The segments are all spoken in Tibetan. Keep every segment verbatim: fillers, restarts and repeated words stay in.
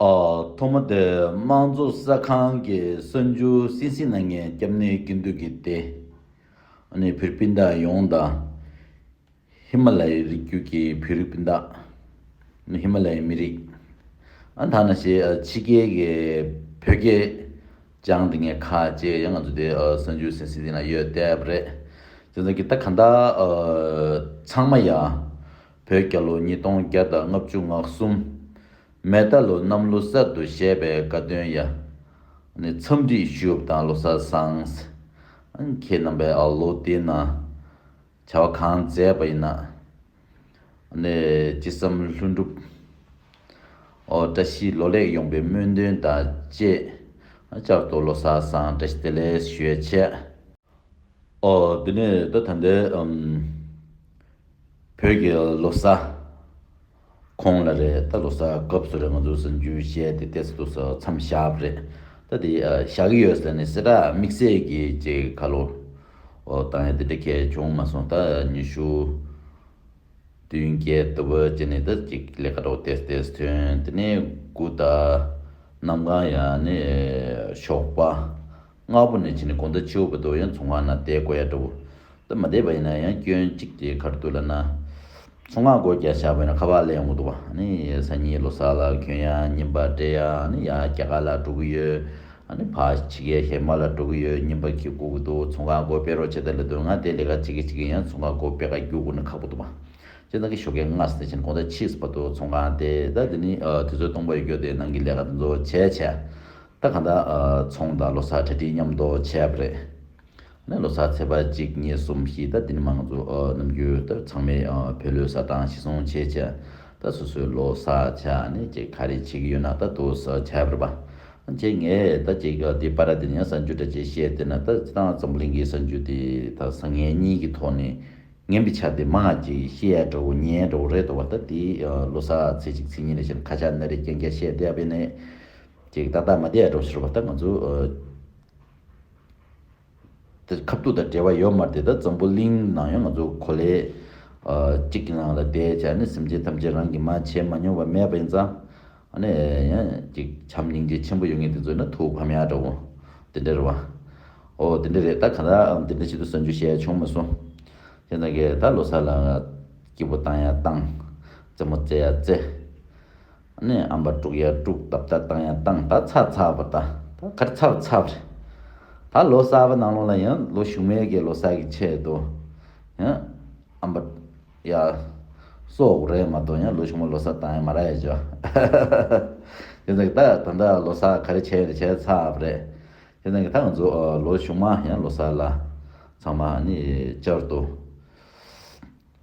ཨ། ཐོག་མ་དེ་དམངས་གཙོ་གསར་ཁང་གི་གསར་འགྱུར་གསན་གཟིགས་གནང་མཁན་སྐྱབས་གནས་དགེ་འདུན་གྱིས་ཏེ། ཨ་ནི་བོད་རིགས་སྤུན་ཟླ་ཡོངས་དང་། ཧི་མ་ལ་ཡའི་རི་རྒྱུད་ཀྱི་བོད་རིགས་སྤུན་ཟླ། ཨ་ནི་ཧི་མ་ལ་ཡའི་མི་རིགས། ཨ་ནི་ཐ་ན་ཞེས་ཨ་ཕྱི་རྒྱལ་གྱི་བོད་སྐད་སྦྱངས་དེ་ངས་ཁ་ཅིག་ཡང་ང་ཚོ་དེ་ཨ་གསར་འགྱུར་གསན་གཟིགས་དེ་ན་ཡོད་བསྡད་པ་རེད། དེ་ཚོ་གི་ད་ག་འདྲ་ཨ་ཚང་མ་ཡ། བོད་རྒྱལ་ལོ་ཉིས་སྟོང་བརྒྱ་དང་ལྔ་བཅུ་ང་གསུམ། མེ་རྟ་ལོ་གནམ་ལོ་གསར་དུ་བཞད་པའི་དགའ་སྟོན་ཡ། ཨ་ནི་འཚམས་འདྲི་ཞུ་བ་དང་ལོ་གསར་བཟང་། ཨ་ནི་ཁྱེད་རྣམ་པས་ཨ་ལོ་དེ་ན་བྱ་བ་གང་མཛད་པ་ཡིན་ན། ཨ་ནི་ཅི་བསམ་ལྷུན་གྲུབ། ཨོ་བཀྲ་ཤིས་ལོ་ལེགས་ཡོང་བའི་སྨོན་འདུན་དང་བཅས། ཨ་བསྐྱར་དུ་ལོ་གསར་བཟང་བཀྲ་ཤིས་བདེ་ལེགས་ཞུ་ཡ་བྱས། ཨོ་དེ་ནས་ད་ད་ལྟའི་ཨམ། བོད་ཀྱི་ལོ་གསར་གོང་ལ་རེད། ད་ལོ་གསར་སྐབས་སུ་རེད། ང་ཚོ་གསར་འགྱུར་བཤད་དེ་ཏོག་ཙམ་མཚམས་བཞག་པ་རེད། ད་དེ་ཨ་བཞག་གི་ཡོད་ཟེར་ནས་གསལ་བསྒྲགས་དམིགས་བསལ་གྱི་ཅིག་ཁ་ལོ་ཨོ་བཏང་ཡ་དེ་འདྲ་གལ་བྱུང་མ་སོང་། ད་ཉི་ཤུ་བདུན་བརྒྱད་ལྟ་བུ་བྱས་ནས་ད་ཅིག་ལས་ཀ་འདྲ་བོ་ཏོག་ཙམ་ཐོན། དེ་ནས་དགུ་ད་གནམ་གང་ཡང་ནས་ཞོགས་པ་སྔ་པོ་ནས་བྱས་ནས་དགོང་དག་ཕྱི་པོ་བར་དུ་ཡང་ཚོང་ཁང་ནང་བསྡད་དགོས་ཡ་འདྲ་བོ། ད་མ་བསྡད་པ་ཡིན་ན་ཡང་སྐྱོན་གཅིག་དེ་ག་རེ་འདུག་ལབ་ན། ཚོང་ཁང་སྒོ་རྒྱག་བཞག་པ་ཡིན་ན་ཁ་པར་སླེབས་ཡོང་གི་འདུག་བ། ཨ་ནི་སང་ཉིན་ལོ་གསར་ལ་གྱོན་ཡ་རྙིང་པ་སྤྲད་ཡ། ཨ་ནི་ཡ་རྒྱ་གར་ལ་འགྲོ་གི་ཡོད། ཨ་ནི་ཕར་ཕྱི་རྒྱལ་གཞན་པ་ལ་འགྲོ་གི་ཡོད། རྙིང་པ་འཁྱེར་དགོས་ཀྱི་འདུག་ཚོང་ཁང་སྒོ་ཕྱེ་རོགས་བྱེད་དང་ལབ་དུས་ང་དེ་ལས་ཀ་བྱེད་ཀྱི་བྱེད་ཀྱི་ཡང་ཚོང་ཁང་སྒོ་ཕྱེ་ཁ་རྒྱུག་དགོས་ན་ཁག་པོ་འདུག་བ། བྱས་ཙང་གི་ཞོགས་ཀས་སྔ་ས་ནས་བྱས་ནས་དགོང་དག་ཕྱི་ས་བར་དུ་ཚོང་ཁང་དེ་ད་དེ་ནི་ཨ་དུས་ཚོད་སྟོང་པ་ཡོད་རྒྱུ་དེ་ནང་གི་ལས་ཀ་དེ་ཚོ་བྱས་བྱས། ད་གང་ལྟར་ཨ་ཚོང་དང་ལོ་གསར་གྲ་སྒྲིག་མཉམ་དུ་བྱས་པ་རེད། ནས་ལོ་གསར་ཚེས་པ་གཅིག་གཉིས་གསུམ་བཞི་ད་དེ་ནི་མ་ང་ཚོ་ཨ་ནམ་རྒྱུན་ད་ཚང་མས་ཨ་བོད་ལོ་གསར་དང་གཞི་བཟུང་བྱས་བྱས། ད་སོ་སོའི་ལོ་གསར་བྱས་ནས་ཅིག་ག་རེ་བྱེད་ཀྱི་ཡོད་ན་ད་དུ་ས་བྱས་པ་རེད་པ། བྱས་ངས་ད་ཅིག་འདི་པར་དེ་ནས་གསར་འགྱུར་འདྲ་ཅིག་བཤད་དེ་ན་ད་སྤྱིར་བཏང་འཛམ་བུ་གླིང་གི་གསར་འགྱུར་དེ་ད་བཟང་ངན་གཉིས་ཀྱི་ཐོག་ནས་ངན་པའི་ཆ་དེ་མང་ཅིག་བཤད་འགྲོ་ཉན་འགྲོ་རེད་འདུག་བ། ད་དེ་ལོ་གསར་ཚེས་གཅིག་ཚེས་གཉིས་ནས་བཞིན་ཁ་ཆག་སྣ་རེ་རྐྱང་རྐྱང་བཤད་བསྡད་པ་ནས་ཅིག་ཏག་ཏག་མ་བསྡད་འགྲོ་ཟེར་བ། ད་ང་ཚོ་དེ་ཁ་ཐུག་དང་འབྲེལ་བ་ཡོད་མ་རེད་དེ། ད་འཛམ་བུ་གླིང་ནང་ཡང་ང་ཚོ་གོ་ལའི་གཅིག་གི་ནང་ལ་བསྡད་བྱས་ནས་སེམས་ཅན་ཐམས་ཅད་རང་གིས་མ་བྱས་མ་མྱོང་བ་མེད་པ་ཡིན་ཙང་། ཨ་ནི་ཡང་ཅིག་བྱམས་སྙིང་རྗེ་ཆེན་པོ་ཡོད་མཁན་དེ་ཚོ་ནི་ཐུགས་ཕམ་ཡག་འདྲ་བོ་དེ་འདྲ་རེད་བ། ཨོ་དེ་འདྲ་རེད། ད་ག་ད་དེ་འདྲ་ཞིག་ཏུ་གསར་འགྱུར་བཤད་བྱུང་མ་སོང་། ཁྱེད་རང་གིས་ད་ལོ་གསར་ལ་སྐྱིད་པོ་བཏང་ཡག་བཏང་། རྩེད་མོ་རྩེ་ཡག་རྩེ། ཨ་ནི་ཨམ་པ་དཀྲུག་ཡག་དཀྲུག་རྡབ་རྡབ་བཏང་ཡག་བཏང་། ད་ཚར་ཚར་བ་ད། ད་ག་རེ་ཚར་བ་ཚར་བ་རེད། ད་ལོ་གསར་བ་ནང་ལོགས་ལ་ཡང་ལོ་གཞུག་མའི་གི་ལོ་གསར་གི་ཆེད་དུ་ཡང་ཨམ་པ་ཡ་སོགས་རེད་མ་གཏོགས་ཡང་ལོ་གཞུག་མ་ལོ་གསར་བཏང་ཡག་མ་རག་ཡག་ཅོ། དེ་ཚོ་གི་ད་ད་ལྟ་ལོ་གསར་ག་རེ་བྱས་རེད་བྱས་ཚར་བ་རེད། དེ་ཚོ་གི་ད་ང་ཚོ་ལོ་གཞུག་མ་ཡང་ལོ་གསར་ལ་ཚང་མ་ནི་བསྐྱར་དུ་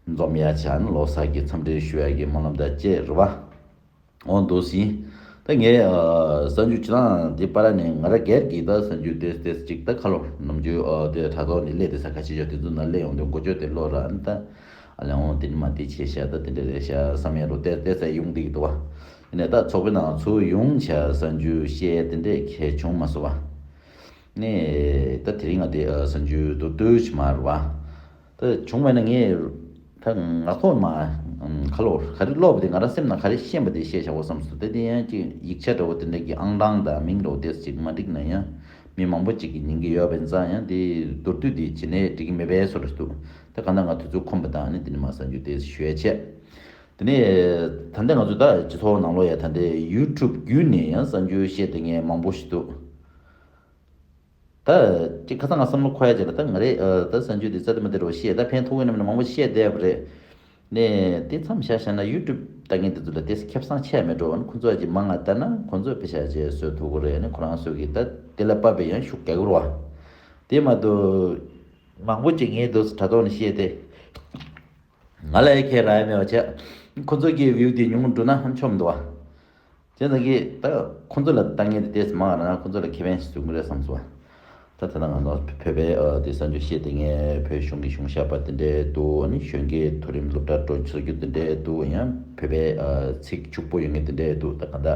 འཛོམས་ཡག་བྱས་ནས་ལོ་གསར་གྱི་འཚམས་འདྲི་ཞུ་ཡག་གི་སྨོན་ལམ་དང་བཅས་རེད་བ། འོ་འདུག་སེ། ད་ངས་ཨ་གསར་འགྱུར་བྱེད་སྟངས་འདི་པར་ནས་ང་རང་སྒེར་གྱི་ད་གསར་འགྱུར་ཏོག་ཙམ་ཅིག་ད་ཁ་ལོ་ནམ་རྒྱུན་ཨ་དེ་དྲ་ཐོག་ནས་སླེབས་དེ་ས་ཁ་ཤས་ཤིག་དེ་ཚོ་ནང་སླེབས་ཡོང་དུས་འགོ་བརྗོད་དེ་ཀློག་ར། ཨ་ནི་ད་ཨ་ལས་འོང་དེ་འདྲ་མ་དེ་བྱས་ཤག་ད་དེ་འདྲ་རེད་ཤག་བསམ་ཡག་རུ་ཏོག་ཙམ་ཡོང་བསྡད་ཀྱི་འདུག་བ། ཡིན་ནའི་ད་ཚོགས་པའི་ནང་ཚུར་ཡོང་བྱས་གསར་འགྱུར་བཤད་དེ་འདྲ་གལ་བྱུང་མ་སོང་བ། ནས་ད་དེ་རིང་ང་དེ་ཨ་གསར་འགྱུར་མདོར་བསྡུས་ཤིག་མ་རེད་བ། ད་བྱུང་བས་ན་ངས་ད་ངག་ཐོག་མ་ཁ་ལོ་ག་རེ་ཀློག་པ་དེ་ང་རང་སེམས་ནང་ག་རེ་ཤེས་པ་དེ་བཤད་བཞག་གོ་བསམ་སོང་། ད་དེ་ཡང་ཅིག་ཡིག་ཆ་འདྲ་བོ་དེ་འདྲ་གི་ཨང་གྲངས་དང་མིང་འདྲ་བོ་དེ་ཅིག་མ་འགྲིག་ན་ཡང་མི་མང་པོ་ཅིག་གིས་ཉན་གྱི་ཡོད་པ་ཡིན་ཙང་ཡང་དེ་མདོར་བསྡུས་དེ་བྱས་ནས་འགྲིག་གི་མེད་པའི་བཟོ་འདྲ་འདུག་ད་གང་ལྟར་ང་དུས་ཚོད་ཁོམ་པ་དང་ནི་དེ་ནས་མ་གསར་འགྱུར་དེ་ཞུ་ཡ་བྱས། དེ་ནས་ད་ལྟ་ང་ཚོ་ད་སྤྱི་ཚོགས་ནང་ལོགས་ཡ་ད་ལྟའི་ཡུ་ཊུབ་བརྒྱུད་ནས་ཡང་གསར་འགྱུར་བཤད་བསྡད་མཁན་མང་པོ་ཞིག་འདུག་ད་ཅིག་ཁ་སང་ང་བསམ་བློ་འཁོར་ཡ་ཅིག་ལ་ད་ང་རེ་ཨ་ད་གསར་འགྱུར་འདི་རྩ་དེ་མ་དེ་རུ་བཤད་ད་ཕན་ཐོགས་ཀྱི་ནམ་ན་མང་པོ་བཤད་བསྡད་པ་རེད། ནས་དེ་མཚམས་བཞག་བཞག་ན་ཡུ་ཊུབ་ལྟ་མཁན་དེ་ཚོ་ལ་དེ་ཁེ་བཟང་ཆེ་མེད་འགྲོ། ཨ་ནི་ཁོ་ཚོ་ཅིག་མང་ང་ལྟ་ན་ཁོ་ཚོས་དཔེ་ཆ་ཅིག་བཟོ་ཐུབ་ཀྱི་རེད། ཨ་ནི་ཁོ་རང་ཚོ་གི་ད་དེ་ལ་དཔག་པའི་ཡང་ཤུགས་རྒྱག་གི་རེད་བ། དེ་མ་གཏོགས་མང་པོ་ཅིག་ངས་འདུག་དྲ་ཐོག་ནས་བཤད་དེ། ང་ལ་ཡ་ཁྱད་རག་ཡ་མེད་པ་བྱས། ཁོ་ཚོ་གི་བིའུ་དེ་ཉུང་འགྲོ་ན་ཧམ་ཆོམ་འདུག་བ། བྱས་ཙང་གི་ད་ཁོ་ཚོ་ལ་ལྟ་མཁན་དེ་ཏོག་ཙམ་མང་ར་ན་ཁོ་ཚོ་ལ་ཁེ་ཕན་ཞིག་འདུག་གི་རེད་བསམ་སོང་བ། ད་ད་ལྟ་ང་ཚོ་བོད་པའི་ཨ་དེ་གསར་འགྱུར་བཤད་དེ་ངས་བོད་གཞུང་གི་གཞུང་ཞབས་པ་དེ་འདྲས་འདུག་ཨ་ནི་གཞོན་སྐྱེས་མཐོ་རིམ་སློབ་གྲྭ་འགྲོ་ཚར་རྒྱུ་དེ་འདྲས་འདུག་ཡང་བོད་པའི་ཨ་ཚིག་ཕྱུག་པོ་ཡོད་མཁན་དེ་འདྲས་འདུག་ད་ག་ད་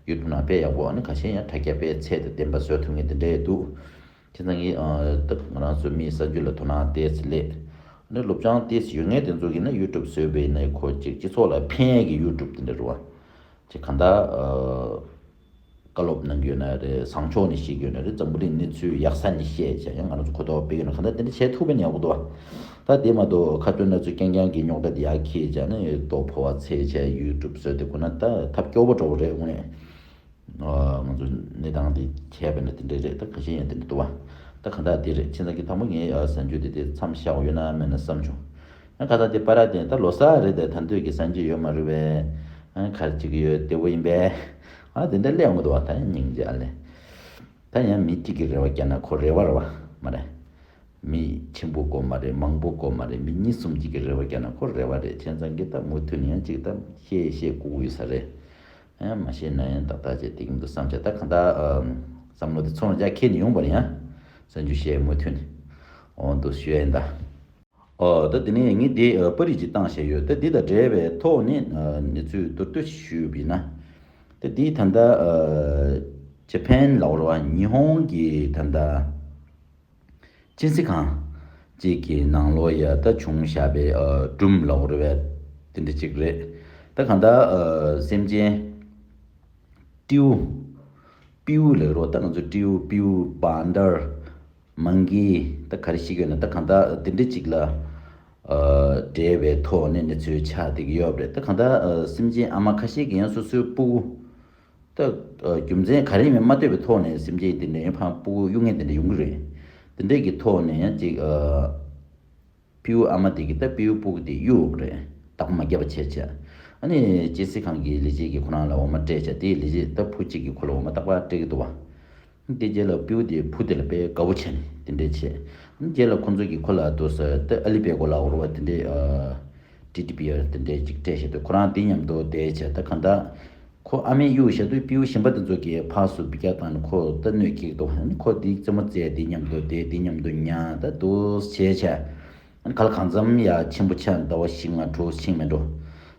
ཡུ་ཊུབ་ནང་དཔེ་ཡག་པོ་ཨ་ནི་ཁ་ཤས་ཡང་དྲ་རྒྱ་དཔེ་ཚད་དང་ལྡན་པ་བཟོ་ཐུབ་མཁན་དེ་འདྲས་འདུག་དེ་ཚང་གི་ཨ་ད་ང་རང་ཚོ་མིའི་གསར་འགྱུར་ལ་དོ་སྣང་ཏོག་ཙམ་སླེབས། ཨ་ནི་སློབ་སྦྱོང་ཏོག་ཙམ་ཡོད་མཁན་དེ་ཚོ་གིས་ན་ཡུ་ཊུབ་བཟོས་པས་ན་ཁོ་ཅིག་སྤྱི་ཚོགས་ལ་ཕན་ཡས་ཀྱི་ཡུ་ཊུབ་དེ་འདྲ་རེད་བ། ཅིག་གང་ལྟར་ཨ་ བཀའ་སློབ་གནང་གི་ཡོད་ན་རེད། བཟང་ཕྱོགས་ནས་བཤད་ཀྱི་ཡོད་ན་རེད། འཛམ་བུ་གླིང་གནས་ཚུལ་ཡག་ས་ནས་བཤད་བྱས་ཡང་ང་རང་ཚོ་གོ་རྟོགས་སྤེལ་གྱི་ཡོད་ན་གང་ལྟར་དེ་འདྲ་བྱེད་ཐུབ་པ་ནི་ཡག་པོ་འདུག་བ། ད་དེ་མ་གཏོགས་ཁ་ཐོན་སྣ་ཚོགས་རྐྱང་རྐྱང་གི་རྙོག་དྲ་དེ་ཡར་འཁྱེར་བྱས་ནས་རྡོ་ཕོ་བ་འཚོལ་བྱས་ཡུ་ཊུབ་བཟོས་དེ་ཁོ་ན་ད་ཐབས་སྐྱོ་པོ་འགྲོ་གི་རེད་དངོས་གནས། ཨ། ང་ཚོ་གནས་སྟངས་དེ་བྱས་པ་ན་དེ་འདྲ་རེད། ད་ཁ་ཤས་ཡང་དེ་འདྲ་འདུག་བ། ད་གང་ལྟར་དེ་རེད། ཁྱེད་ཚང་གི་དང་པོ་ངས་ཨ་གསར་འགྱུར་དེ་དེ་མཚམས་བཞག་ཡོད་ན་མེད་ན་བསམ་བྱུང་། ཡང་ཁ་སང་དེ་པ་ར་དེ་ད་ལོ་གསར་རེད་དེ་ད་འདོད་ཀྱི་གསར་འགྱུར་ཡོད་མ་རེད་པས། ཨ་ག་རེ་བྱེད་ཀྱི་ཡོད་བདེ་པོ་ཡིན་པས། ཨ་དེ་འདྲ་སླེབས་ཡོང་གི་འདུག་བ། ད་ཡང་སྙིང་རྗེ་ཨ་ལས། ད་ཡང་མི་གཅིག་གིས་རེ་བ་བརྒྱབ་ན་ཁོ་རེ་བ་རེད་བ། མ་རེད། མི་ཆེན་པོ་དགོས་མ་རེད། མང་པོ་དགོས་མ་རེད། མི་གཉིས་གསུམ་གཅིག་གིས་རེ་བ་བརྒྱབ་ན་ཁོ་རེ་བ་རེད། བྱས་ཙང་གི་ད་མུ་མཐུད་ནས་ཡང་གཅིག་ད་བཤད་བཤད་དགོས་ཀྱི་ཡོད་ས་རེད། ཡང་མ་བཤད་ན་ཡང་ཏག་ཏག་བྱས་དེ་གི་མི་འདུག་བསམ་བྱས། ད་གང་ལྟར་ཨ་བསམ་བློ་དེ་ཚོར་བ་རྒྱ་ཁྱེར་ནས་ཡོང་པ་རེད། ཡང་གསར་འགྱུར་བཤད་མུ་མཐུད་ནས་འོ་འདུག་ཞུ་ཡ་ཡིན་ད། ཨོ་ད་དེ་ནས་ངས་དེ་ཨ་པར་རིས་ཅིག་བཏང་བཞག་ཡོད། ད་འདི་དང་འབྲེལ་བའི་ཐོག་ནས་ཨ་གནས་ཚུལ་མདོར་བསྡུས་ཞུས་པ་ཡིན་ན། ད་འདི་ད་ལྟ་ཨ་ཇ་པན་ལབ་རེད་བ། ཉི་ཧོང་གི་ད་ལྟ་ཅིན་སི་ཁང་ཅིག་གི་ནང་ལོགས་ཡ་ད་བྱུང་བཞག་པའི་ཨ་སྒྲུང་ལབ་རེད་བ། དེ་འདྲ་ཅིག་རེད། ད་གང་ལྟར་ཨ་སེམས་ཅན་སྤྲེའུ། སྤྲེའུ་ལབ་རོགས། ད་ང་ཚོ་སྤྲེའུ་སྤྲེའུ་བན་ཌར། མང་ཀི། ད་ག་རེ་ཞིག་ཡོད་ན་ད་གང་ལྟར་དེ་འདྲ་ཅིག་ལ་ཨ་འབྲེལ་བའི་ཐོག་ནས་གནས་ཚུལ་ཆགས་བསྡད་ཀྱི་ཡོད་རེད། ད་གང་ལྟར་ཨ་སེམས་ཅན་ཨ་མ་ཁ་ཤས་ཀྱིས་ཡང་སོ་སོའི་སྤུ་གུ། ད་ཨ་རྒྱུ་མཚན་ག་རེ་ཡིན་མིན་མ་ལྟོས་པའི་ཐོག་ནས་སེམས་ཅན་དེ་འདྲ་ཡང་ཕར་སྤུ་གུ་གཡུག་མཁན་དེ་འདྲ་ཡོང་གི་རེད། དེ་འདྲས་ཀྱི་ཐོག་ནས་ཡང་ཅིག་ཨ་སྤྲེའུ་ཨ་མ་དེ་གིས་ད་སྤྲེའུ་སྤུ་གུ་དེ་གཡུག་རེད། བདག་པོ་མ་བརྒྱབ་པ་བྱས་བྱས། ཨ་ནི་ཅིན་སི་ཁང་གི་ལས་བྱེད་ཀྱིས་ཁོ་རང་ལ་འོ་མ་སྤྲད་བྱས། དེའི་ལས་བྱེད་ད་བུ་གཅིག་གིས་ཁོ་ལ་འོ་མ་རྟག་པར་སྤྲད་ཀྱི་འདུག་བ། དེ་རྗེས་ལ་སྤྲེའུ་དེ་བུ་དེ་ལ་དཔེ་དགའ་པོ་བྱས་ནས་དེ་འདྲས་བྱས། ཨ་ནི་རྗེས་ལ་ཁོ་ཚོ་གིས་ཁོ་ལ་འདུག་ཟེར་ད་ཨ་ལི་པེ་ཀོ་ལབ་རེད་བ། དེ་འདྲས་ཨ་ཊེ་ཌི་བི་ཡར་དེ་འདྲས་ཅིག་སྤྲད་བྱས་དུས་ཁོ་རང་དེ་མཉམ་དུ་བསྡད་བྱས། ད་གང་ལྟར་ཁོ་ཨ་མས་གཡུག་བཞག་དུས་སྤྲེའུ་གཞན་པ་དེ་ཚོ་གིས་ཕར་ཚུར་འབུད་རྒྱག་བཏང་ནས་ཁོ་ད་གནོད་སྐྱེལ་གྱི་འདུག་ཨ་ནི་ཁོ་དེའི་རྩེད་མོ་རྩེ། དེ་མཉམ་དུ་བསྡད། དེ་མཉམ་དུ་ཉལ། ད་འདུག་བྱས་བྱས། ཨ་ནི་ག་ལ་གང་འཚམ་ཡ་ཆེན་པོ་ཆགས། ཟླ་བ་བཞི་ལྔ་དྲུག་ཕྱིན་མེད་འགྲོ།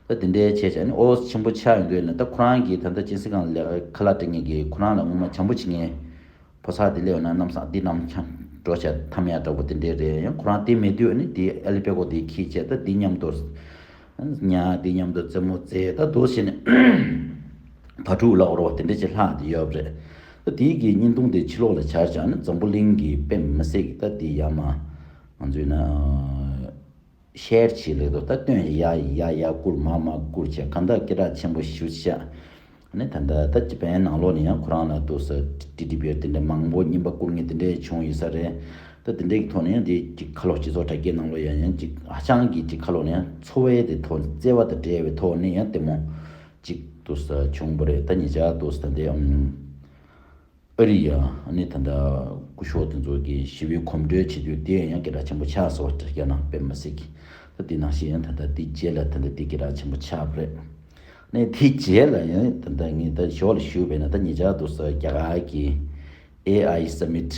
ད་དེ་འདྲའི་བྱས་བྱས་ཨ་ནི་ཨོ་ཆེན་པོ་ཆགས་ཡོང་དུས་ནི་ད་ཁོ་རང་གིས་ད་ལྟ་ཅིན་སི་ཁང་ལ་ཁ་ལག་སྤྲད་མཁན་གྱི་ཁོ་རང་ལ་སྔོན་མ་བྱམས་པོ་བྱེད་མཁན་ཕོ་གསར་དེ་སླེབས་ཡོང་ན་གནམ་ས་འདི་གནམ་འཁྱམས་འགྲོ་བྱས་འཐམ་ཡག་འདྲ་པོ་དེ་འདྲའི་རེད། ཡང་ཁོ་རང་དེ་མེད་དུས་ཨ་ནི་དེ་ཨ་ལི་པེ་ཀོ་དེ་འཁྱེར་བྱས་ད་དེ་མཉམ་དུ་ཉལ། དེ་མཉམ་དུ་རྩེད་མོ་རྩེ། ད་འདུག་བྱས་ནས་ཕ་ཕྲུག་ལབ་རོགས་དེ་འདྲ་ཅིག་ལྷག་བསྡད་ཡོད་པ་རེད། ད་དེའི་གི་བརྙན་ཐུང་དེ་ཕྱི་ལོགས་ལ་འབྱར་བྱས་ཨ་ནི་འཛམ་བུ་གླིང་གི་དཔེ་མི་སྲིད་ཀྱི་ད་དེ་ཡ་མ་ང་ཚོས་ན། ཤེར་བྱེད་ལེགས་འདུག་ད་སྟོན་ཡ་ཡ་ཡ་བསྐུར་མ་མ་བསྐུར་བྱས་གང་ལྟར་སྐད་གྲགས་ཆེན་པོ་ཞེ་པོ་ཅིག་ཆགས། ཨ་ནི་ད་ལྟ་ད་ཇ་པན་ནང་ལོགས་ནས་ཡང་ཁོ་རང་ལ་འདུག་ས་ཊེ་ཌི་བི་ཡར་དེ་འདྲ་མང་པོ་རྔན་པ་བསྐུར་མཁན་དེ་འདྲས་བྱུང་ཡོད་ས་རེད། ད་དེ་འདྲས་ཀྱི་ཐོག་ནས་ཡང་དེ་ཅིག་ཁ་ལོ་སྤྱི་ཚོགས་དྲ་རྒྱའི་ནང་ལོགས་ཡང་ཡང་ཅིག་ཧ་ཅང་གི་ཅིག་ཁ་ལོ་ནས་ཡང་འཚོ་བའི་དེ་ཐོག་བརྩེ་བ་དང་འབྲེལ་བའི་ཐོག་ནས་ཡང་ལྟད་མོ་ཅིག་འདུག་ས་བྱུང་བ་རེད། ད་ཉེ་ཆར་འདུག་ས་ད་འདི་ཨམ། ཨ་རི་ཡ་ཨ་ནི་ད་ལྟ་སྐུ་ཞབས་དེ་ཚོ་གི་ཞི་བའི་གོམ་བགྲོད་བྱེད་དུས་དེ་ཡང་སྐད་གྲགས་ཆེན་པོ་ཆགས་སོང་བ་རྒྱ་ནག་དཔེ་མི་སྲིད་ཀྱི། ད་དེ་ནང་བཞིན་ཡང་ད་ལྟ་དེ་རྗེས་ལ་ད་ལྟ་དེ་སྐད་གྲགས་ཆེན་པོ་ཆགས་པ་རེད། ཨ་ནི་དེ་རྗེས་ལ་ཡང་ད་ལྟ་ངས་ད་ཞོར་ལ་ཞུས་པས་ན་ད་ཉེ་ཆར་དུ་ས་རྒྱ་གར་གྱི་ཨེ་ཨའི་སམ་མིཊ།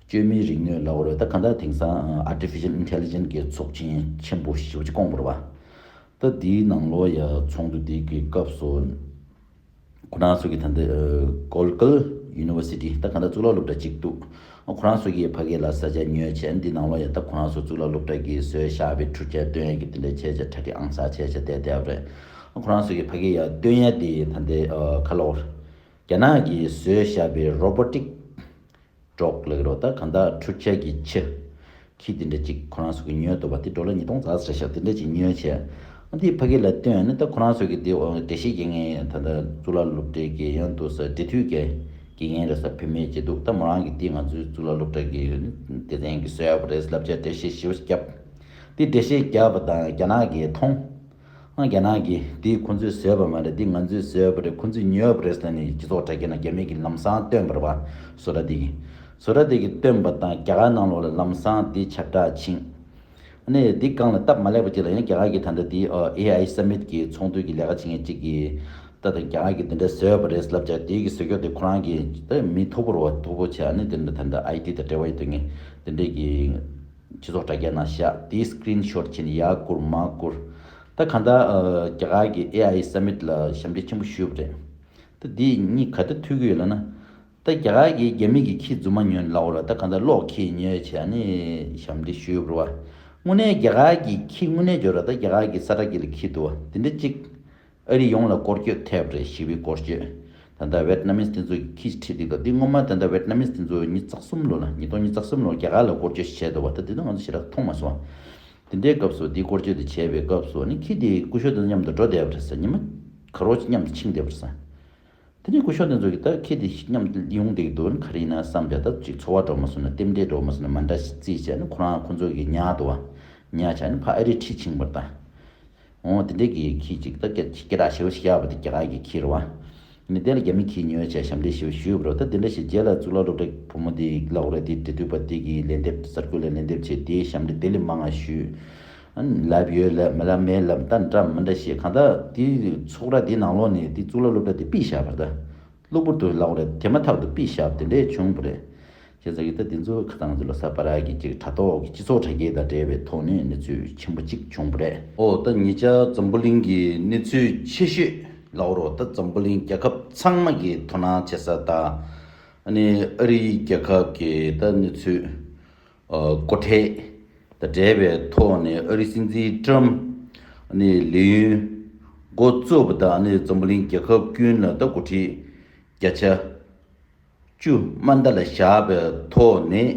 བཅོས་མིན་རིག་ནུས་ལབ་རེད། ད་ག་ད་དེང་སང་ཨར་ཊི་ཕི་ཤལ་ཨིན་ཊེ་ལི་ཇེན་ཊི་གི་ཚོགས་ཆེན་ཆེན་པོ་ཞེ་པོ་ཅིག་བསྐོངས་པ་རེད་བ། ད་དེའི་ནང་ལོགས་ཡ་ཚོགས་འདུ་དེ་གི་སྐབས་སུ། ཁོ་རང་ཚོ་གི་ད་ལྟ་ཨ་གོལ་ཀལ་ཡུ་ནི་ཝར་སི་ཊི་ད་ག་ད་གཙུག་ལག་སློབ་གྲྭ་གཅིག་འདུག་ཁོ་རང་ཚོ་གིས་ཕ་གི་ལ་ས་ཆ་ཉོས་བྱས་འདི་ནང་ལོགས་ཡ་ད་ཁོ་རང་ཚོ་གཙུག་ལག་སློབ་གྲྭ་གིས་བཟོས་བཞག་པའི་འཕྲུལ་ཆས་སྟོན་ཡས་ཀྱི་དེ་འདྲ་བྱས་བྱས་གྲ་སྒྲིག་ཨང་གསར་བྱས་བྱས་བསྡད་བསྡད་པ་རེད། ཁོ་རང་ཚོ་གིས་ཕ་གི་ཡ་སྟོན་ཡས་དེ་ད་ལྟ་ཨ་ག་ལབ་རྒྱ་ནག་གིས་བཟོས་བཞག་པའི་རོ་བོ་ཊིག་ཌོག་ལབ་ཀྱི་རེད། ད་གང་ལྟར་འཕྲུལ་ཆས་ཀྱི་ཁྱི། ཁྱི་དེ་འདྲ་ཅིག་ཁོ་རང་ཚོ་གིས་ཉོས་འདུག་པ། དེ་ཌོ་ལར་ཉིས་སྟོང་ཙམ་རེད་ཤག་དེ་འདྲ་ཅིག་ཉོས་བྱས། ཨ་འདི་ཕ་གི་ལ་སྟོན་ནས་ད་ཁོ་རང་ཚོ་གིས་དེ་འགྲེལ་བཤད་རྒྱག་མཁན་ད་ལྟ་གཙུག་ལག་སློབ་གྲྭའི་གི་ཡང་འདུག་ས་འབྲེལ་མཐུད་ཀྱི་དགེ་རྒན་རེད་ས་བུད་མེད་ཅིག་འདུག་ད་མོ་རང་གིས་དེ་ང་ཚོའི་གཙུག་ལག་སློབ་གྲྭ་གི་སྡེ་ཚན་གྱིས་བཟོས་པ་རེད་ལབ་བྱས་འགྲེལ་བཤད་ཞེ་པོ་བརྒྱབ། དེ་འགྲེལ་བཤད་བརྒྱབ་པ་དང་རྒྱ་ནག་གིས་མཐོང་། ཨ་རྒྱ་ནག་གིས་འདི་ཁོ་ཚོས་བཟོས་པ་མ་རེད། འདི་ང་ཚོས་བཟོས་པ་རེད། ཁོ་ཚོས་ཉོས་པ་རེད་ཟེར་ནས་སྤྱི་ཚོགས་དྲ་རྒྱ་ནང་རྒྱ་མི་གིས་ལམ་སང་བཏོན་པ་རེད་བ། བཟོ་གྲྭ་འདི་གིས། བཟོ་གྲྭ་འདི་གིས་བཏོན་པ་དང་རྒྱ་གར་ནང་ལོགས་ལ་ལམ་སང་འདི་ཁྱབ་བསྒྲགས་ཕྱིན། ཨ་ནི་འདི་སྒང་ལ་སྟབས་མ་ལེགས་པ་ཅིག་ལ་ཡང་རྒྱ་གར་གིས་ད་ལྟ་འདི་ཨ་ཨེ་ཨའི་སམ་མིཊ་གི་ཚོགས་འདུ་གི་ལས་ཀ་བྱེད་མཁན་གཅིག་གིས་ད་ལྟ་རྒྱ་གར་གིས་འདི་འདྲ་བཟོས་པ་རེད་ལབ་བྱས་དེ་གི་བཟོ་རྒྱུ་དེ་ཁོ་རང་གིས་ད་མི་མཐོ་པོ་རེད་བ། མཐོ་པོ་བྱས་ཨ་ནི་འདི་འདྲ་ད་ལྟ་ཨའི་ཊི་དང་འབྲེལ་བ་ཡོད་མཁན་འདི་འདྲས་གི་སྤྱི་ཚོགས་དྲ་རྒྱ་ནང་བཞག་དེའི་སི་ཀི་རིན་ཤོཊ་བྱས་ནས་ཡར་བསྐུར་མར་བསྐུར། ད་གང་ལྟར་ཨ་རྒྱ་གར་གྱི་ཨེ་ཨའི་སམ་མིཊ་ལ་ཞབས་འདེགས་ཆེན་པོ་ཞུས་པ་རེད། ད་འདི་གཉིས་ག་འདྲ་མཐུད་ཀྱི་ཡོད་ལབ་ན། ད་རྒྱ་གར་གྱིས་རྒྱ་མི་གི་ཁྱི་རྫུན་མ་ཉོས་ལབ་ར། ད་གང་ལྟར་གློག་ཁྱི་ཉོས་བྱས་ནས་ཞབས་འདེགས་ཞུས་པ་རེད་བ། དངོས་གནས་རྒྱ་གར་གྱི་ཁྱི་དངོས་གནས་འབྱོར་ར། ད་རྒྱ་གར་གྱི་ས་ཁྲ་གི་ལ་ཁྱི་འདུག་བ། དེ་འདྲ་གཅིག་ཨ་རི་ཡོངས་ལ་སྐོར་སྐྱོད་ཐེབས་རེད། ཞི་བའི་སྐོར་སྐྱོད། ད་ལྟ་ཝེད་ནམ་མིས་དེ་ཚོ་གིས་ཁྱི་ཁྲིད་དེ་ག་དེ་སྔོན་མ་ད་ལྟ་ཝེད་ནམ་མིས་དེ་ཚོ་ཉིས་རྩ་གསུམ་ལོ་ལ་ཉིས་སྟོང་ཉིས་རྩ་གསུམ་ལོ་རྒྱ་གར་ལ་སྐོར་སྐྱོད་བྱས་འདུག་བ། ད་དེ་དུས་ང་ཚོ་ཞེ་དྲག་མཐོང་མ་སོང་བ། དེ་འདྲའི་སྐབས་སུ་དེ་སྐོར་སྐྱོད་དེ་བྱས་པའི་སྐབས་སུ་ནི་ཁྱི་དེ་སྐུ་ཞབས་དང་མཉམ་དུ་འགྲོ་བསྡད་པ་རེད་ཟེར། ཉི་མ་ག་རོ་ཅིག་མཉམ་དུ་ཕྱིན་བསྡད་པ་རེད་ཟེར། དེ་ནས་སྐུ་ཞབས་དེ་ཚོ་གིས་ད་ཁྱི་དེ་མཉམ་དུ་ཡོང་བསྡད་ཀྱི་འདུག་ན། ག་རེ་ཡིན་ན་བསམ་བྱས། ད་ཅིག་ཚོར་བ་འདྲ་བོ་མ་སོང་ན་རྟེན་འབྲེལ་འདྲ་བོ་མ་སོང་ན་མ་འདྲ་ཞིག་བརྩིས་བྱས་ནས་ཁོ་རང་ཁོ་ཚོ་གིས་ཉར་འདུག་བ། ཉར་བྱས་ནས་ཕར་ཨ་རི་ཁྲིད་ཕྱིན་པ་རེད་ད། འོ་དེ་འདྲའི་གི་ཁྱི་ཅིག་ད་སྐད་སྐད་གྲགས་ཞེ་པོ་ཞིག་བཞག་པ་དེ་རྒྱ་གར་གི་ཁྱི་རེད་བ། ནི་དེ་ལ་རྒྱ་མི་ཁྱིས་ཉོས་བྱས་ཞབས་འདྲེན་ཞེ་པོ་ཞུས་པ་རེད། ད་དེ་འདྲ་ཞིག་རྗེས་ལ་གཙུག་ལག་སློབ་གྲྭའི་བུ་མོ་དེ་ལབ་དགོས་རེད། དེ་འབྲེལ་མཐུད་པ་དེ་གིས་ལན་འདེབས་གསར་འགོད་ལ་ལན་འདེབས་བྱས་དེའི་ཞབས་འདྲེན་དེ་ལས་མང་བ་ཞུས། ཨ་ནི་ལབ་ཡོད་ལབ་མ་ལབ་མེད་ལབ། ད་འདྲ་མི་འདྲ་བཤད། གང་ལྟར་དེ་ཚོགས་ར་དེའི་ནང་ལོགས་ནས་དེ་གཙུག་ལག་སློབ་གྲྭ་དེ་ཕུད་བཞག་པ་རེད་ད། གློ་བུར་དུ་ལབ་དགོས་རེད། དེ་མ་ཐག་ཏུ་ཕུད་བཞག་པ་དེ་འདྲས་བྱུང་བ་རེད། བྱས་ཙང་གི་ད་དེ་ཚོ་ཁ་སང་ཚོ་ལོ་གསར་པར་གྱི་ཅིག་དྲ་ཐོག་གི་སྤྱི་ཚོགས་དྲ་རྒྱའི་དང་འབྲེལ་བའི་ཐོག་ནས་གནས་ཚུལ་ཆེན་པོ་གཅིག་བྱུང་བ་རེད། ཨོ་ད་ཉེ་ཆར་འཛམ་བུ་གླིང་གི་གནས་ཚུལ་ཆེ་ཤོས་ལབ་དགོས་རེད། ད་འཛམ་བུ་གླིང་རྒྱལ་ཁབ་ཚང་མ་གིས་དོ་སྣང་བྱེད་ས་དང་། ཨ་ནི་ཨ་རིའི་རྒྱལ་ཁབ་ཀྱི་ད་གནས་ཚུལ། ཨ་སྒོ་ཁྲལ་དང་འབྲེལ་བའི་ཐོག་ནས་ཨ་རིའི་སྲིད་འཛིན་ཀྲམ་ནས་ལས་ཡུན་འགོ་བཙུགས་པ་དང་། ཨ་ནི་འཛམ་བུ་གླིང་རྒྱལ་ཁབ་ཀུན་ལ་ད་སྒོ་ཁྲལ་བརྒྱ་ཆ་བཅུ་དམའ་མཐའ་ལ་བཞག་པའི་ཐོག་ནས།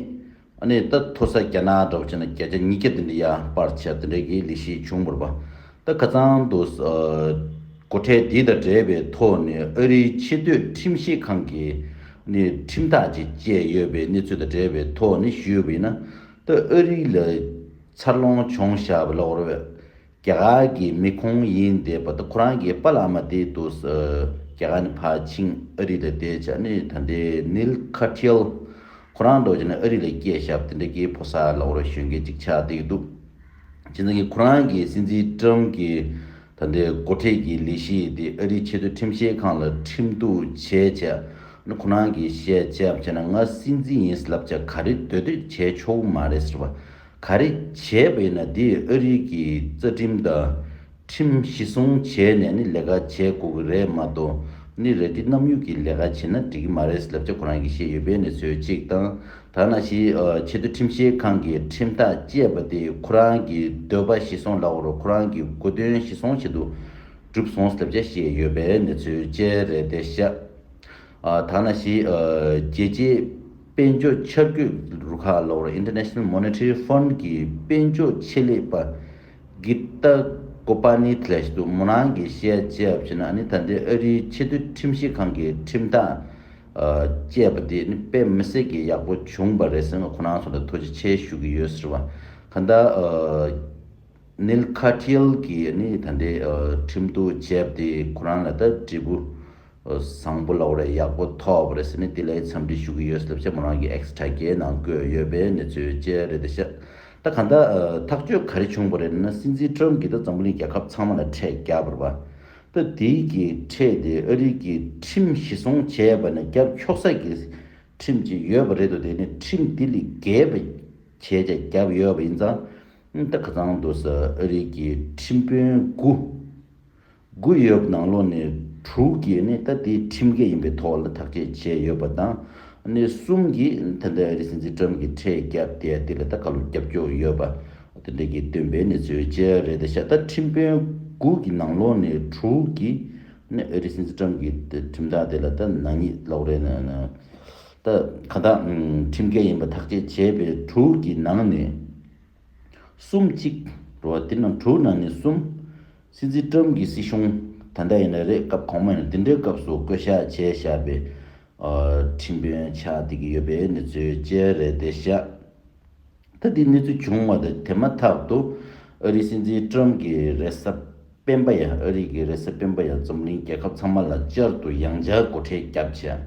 ཨ་ནི་ད་མཐོ་ས་རྒྱ་ནག་འདྲ་བོ་བྱས་ན་བརྒྱ་ཆ་ཉིས་བརྒྱ་དེ་འདྲ་ཡར་སྤར་བྱས་དེ་འདྲའི་གི་ལས་གཞི་བྱུང་བ་རེད་པ། ད་ཁ་སང་དུ་ཨ་སྒོ་ཁྲལ་འདི་དང་འབྲེལ་བའི་ཐོག་ནས་ཨ་རིའི་ཆེས་མཐོའི་ཁྲིམས་ཞིབ་ཁང་གིས་ནི་ཁྲིམས་ཐག་ཅིག་བཅད་ཡོད་པའི་གནས་ཚུལ་དང་འབྲེལ་བའི་ཐོག་ནས་ཞུས་པ་ཡིན་ན། ད་ཨ་རི་ལ་འཚར་ལོངས་བྱུང་བཞག་པ་ལབ་དགོས་རེད་པས། རྒྱ་གར་གྱི་མི་ཁུངས་ཡིན་བསྡད་པ་ད་ཁོ་རང་གི་པཱ་ལགས་མ་དེ་དུ་ཨ་རྒྱ་གར་ནས་ཕར་ཕྱིན་ཨ་རི་ལ་བསྡད་བྱས་ནས། ད་ལྟའི་ནིལ་ཁ་ཐིལ་ཁོ་རང་འདྲ་བོ་བྱས་ན་ཨ་རི་ལ་སྐྱེས་བཞག་པ་དེ་འདྲ་གི་ཕོ་གསར་ལབ་དགོས་རེད་པས། གཞོན་སྐྱེས་ཅིག་ཆགས་བསྡད་ཀྱི་འདུག་བྱས་ཙང་གི་ཁོ་རང་གིས་སྲིད་འཛིན་ཀྲམ་གྱི་ད་ལྟའི་སྒོ་ཁྲལ་གྱི་ལས་གཞི་དེ་ཨ་རིའི་ཆེས་མཐོའི་ཁྲིམས་ཞིབ་ཁང་ལ་ཁྲིམས་གཏུག་བྱས་བྱས། ཨ་ནི་ཁོ་རང་གིས་བཤད་བྱས་པ་བྱས་ན་ང་སྲིད་འཛིན་ཡིན་ལབ་བྱས་ག་རེ་འདོད་འདོད་བྱས་ཆོག་གི་མ་རེད་ཟེར་བ། ག་རེ་བྱས་པ་ཡིན་ན་དེ་ཨ་རི་གི་རྩ་ཁྲིམས་དང་ཁྲིམས་གཞི་བཟུང་བྱས་ནས་ནི་ལས་ཀ་བྱེད་དགོས་ཀྱི་རེད་མ་གཏོགས། ནི་རེ་འདུན་གནང་ཡག་གི་ལས་ཀ་བྱས་ན་འགྲིག་གི་མ་རེད་ལབ་བྱས་ཁོ་རང་གིས་བཤད་ཡོད་པའི་གནས་ཚུལ་གཅིག་དང་། ད་ནང་བཞིན་ཨ་ཆེས་མཐོའི་ཁྲིམས་ཞིབ་ཁང་གིས་ཁྲིམས་ཐག་བཅད་པ་དེ་ཁོ་རང་གི་འདོད་པ་གཞི་བཟུང་ལབ་དགོས་རེད། ཁོ་རང་གི་དགོས་འདུན་གཞི་བཟུང་བྱས་འདུག་གྲུབ་སོང་ལབ་བྱས་བཤད་ཡོད་པའི་གནས་ཚུལ་བཅས་རེད་དེ་ཤག་ཨ་ད་ནང་བཞིན་ཨ་རྒྱལ་སྤྱིའི་དཔལ་འབྱོར་འཆར་འགོད་རུ་ཁག་ལབ་དགོས་རེད། International Monetary Fund གི་དཔལ་འབྱོར་ཆེད་ལས་པ་གི་ཏཱ་ཀོ་པ་ནི་ལབ་ཞིག་འདུག་མོ་རང་གིས་བཤད་བྱས་པ་བྱས་ན། ཨ་ནི་ད་ལྟའི་ཨ་རིའི་ཆེས་མཐོའི་ཁྲིམས་ཞིབ་ཁང་གི་ཁྲིམས་ཐག་ཨ་བཅད་པ་དེ་ནི་དཔེ་མི་སྲིད་ཀྱི་ཡག་པོ་བྱུང་བ་རེད་ཟེར་ནས་ཁོ་རང་ཚོ་ལ་ཐུགས་རྗེ་ཆེ་ཞུ་གི་ཡོད་ཟེར་བ། གང་ལྟར་ཨ་ནིལ་ཁ་ཐིལ་གྱིས་ནི་ད་ལྟའི་ཨ་ཁྲིམས་གཏུག་བྱས་པ་དེ་ཁོ་རང་ལ་ད་འབྲས་བུ་ཨ་བཟང་པོ་ལབ་དགོས་རེད། ཡག་པོ་ཐོབ་པ་རེད་ཟེར་ནས་དེ་ལ་འཚམས་འདྲི་ཞུ་གི་ཡོད་ཟེར་ལབ་བྱས་མོ་རང་གི་ཨེགས་དྲ་རྒྱའི་ནང་བཀོད་ཡོད་པའི་གནས་ཚུལ་བཅས་རེད་དེ་ཤག་ད་གང་ལྟར་ཨ་ཐག་གཅོད་ག་རེ་བྱུང་བ་རེད་ན། སྲིད་འཛིན་ཀྲམ་གྱིས་ད་འཛམ་བུ་གླིང་རྒྱལ་ཁབ་ཚང་མ་ལ་ཁྲལ་བརྒྱབ་པ་རེད་པ། ད་དེའི་གི་ཁྲལ་དེ་ཨ་རི་གི་ཁྲིམས་གཞི་བཟུང་བྱས་པ་ནས་བརྒྱབ་ཆོག་ས་གི་ཁྲིམས་ཅིག་ཡོད་པ་རེད་འདུག་དེ་ནི་ཁྲིམས་དེ་ལས་འགལ་བ་བྱས་བྱས་བརྒྱབ་ཡོད་པ་ཡིན་ཙང་། ད་ཁ་སང་དུ་ས་ཨ་རི་གི་ཁྲིམས་དཔོན་དགུ་དགུ་ཡོད་པའི་ནང་ལོགས་ནས་དྲུག་གིས་ནི་ད་དེ་ཁྲིམས་འགལ་ཡིན་པའི་ཐོག་ལ་ཐག་གཅོད་བྱས་ཡོད་པ་དང་། ནི་གསུམ་གྱིས་ད་ལྟ་ཨ་རི་སྲིད་འཛིན་ཀྲམ་གྱིས་ཁྲལ་བརྒྱབ་དེ་དེ་ལ་ད་བཀའ་སློབ་རྒྱབ་སྐྱོར་ཡོད་པ་དེ་འདྲ་གི་སྟོན་པའི་གནས་ཚུལ་བཅས་རེད་དེ་ཤག་ད་ཁྲིམས་དཔོན་དགུ་གི་ནང་ལོགས་ནས་དྲུག་གིས་ནི་ཨ་རི་སྲིད་འཛིན་ཀྲམ་གྱི་ཁྲིམས་ཐག་དེ་ལ་ད་ནག་ཉེས་ལབ་དགོས་རེད་ན། ད་གང་ལྟར་ཁྲིམས་འགལ་ཡིན་པ་ཐག་གཅོད་བྱས་པའི་དྲུག་གི་ནང་ནས་གསུམ་གཅིག་རེད་པ། དེ་ནང་དྲུག་ནང་ནས་གསུམ་སྲིད་འཛིན་ཀྲམ་གྱི་སྲིད་གཞུང་ད་ལྟ་ཡིན་ན་རེད། སྐབས་གོང་མ་ཡིན་ན་འདི་འདྲའི་སྐབས་སུ་བསྐོ་གཞག་བྱས་བཞག་པའི་ཨ་ཁྲིམས་དཔོན་ཆགས་བསྡད་ཀྱི་ཡོད་པའི་གནས་ཚུལ་བཅས་རེད་དེ་ཤག་ད་འདི་གནས་ཚུལ་བྱུང་བ་དང་དེ་མ་ཐག་ཏུ་ཨ་རིའི་སྲིད་འཛིན་ཀྲམ་གྱི་རེས་གཟའ་སྤེན་པ་ཡ། ཨ་རི་གི་རེས་གཟའ་སྤེན་པ་ཡ་འཛམ་གླིང་རྒྱལ་ཁབ་ཚང་མ་ལ་བསྐྱར་དུ་ཡང་བསྐྱར་སྒོ་ཁྲལ་བརྒྱབ་བྱས།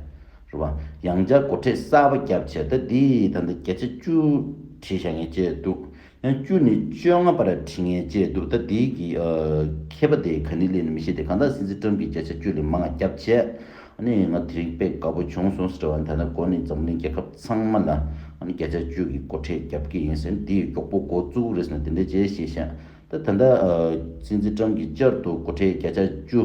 རེད་པ། ཡང་བསྐྱར་སྒོ་ཁྲལ་གསར་པ་བརྒྱབ་བྱས། ད་འདི་ད་ལྟ་བརྒྱ་ཆ་བཅུ་བྲིས་བཞག་མཁན་བཅས་འདུག་ཡང་བཅུ་ནས་བཅོ་ལྔ་བར་བྲིས་མཁན་བཅས་འདུག་ད་འདི་གི་ཨ་ཁྱད་པར་དེ་ག་ནས་སླེབས་ན་མི་ཤེས་ཏེ། གང་ལྟར་སྲིད་འཛིན་ཀྲམ་གྱིས་བརྒྱ་ཆ་བཅུ་ལས་མང་བ་བརྒྱབ་བྱས། ཨ་ནི་ང་དེ་རིང་དཔེ་དགའ་པོ་བྱུང་སོང་ཟེར་བ། ད་ལྟ་འགོ་ནས་འཛམ་གླིང་རྒྱལ་ཁབ་ཚང་མ་ལ་ཨ་ནི་བརྒྱ་ཆ་བཅུ་གི་སྒོ་ཁྲལ་བརྒྱབ་ཀྱི་ཡིན་ཟེར། འདི་མགྱོགས་པོ་འགོ་བཙུགས་རེད་ཟེར་ནས་དེ་འདྲ་བྱས་ཤེས་ཤག་ད་ད་ལྟ་ཨ་སྲིད་འཛིན་ཀྲམ་གྱིས་བསྐྱར་དུ་སྒོ་ཁྲལ་བརྒྱ་ཆ་བཅུ་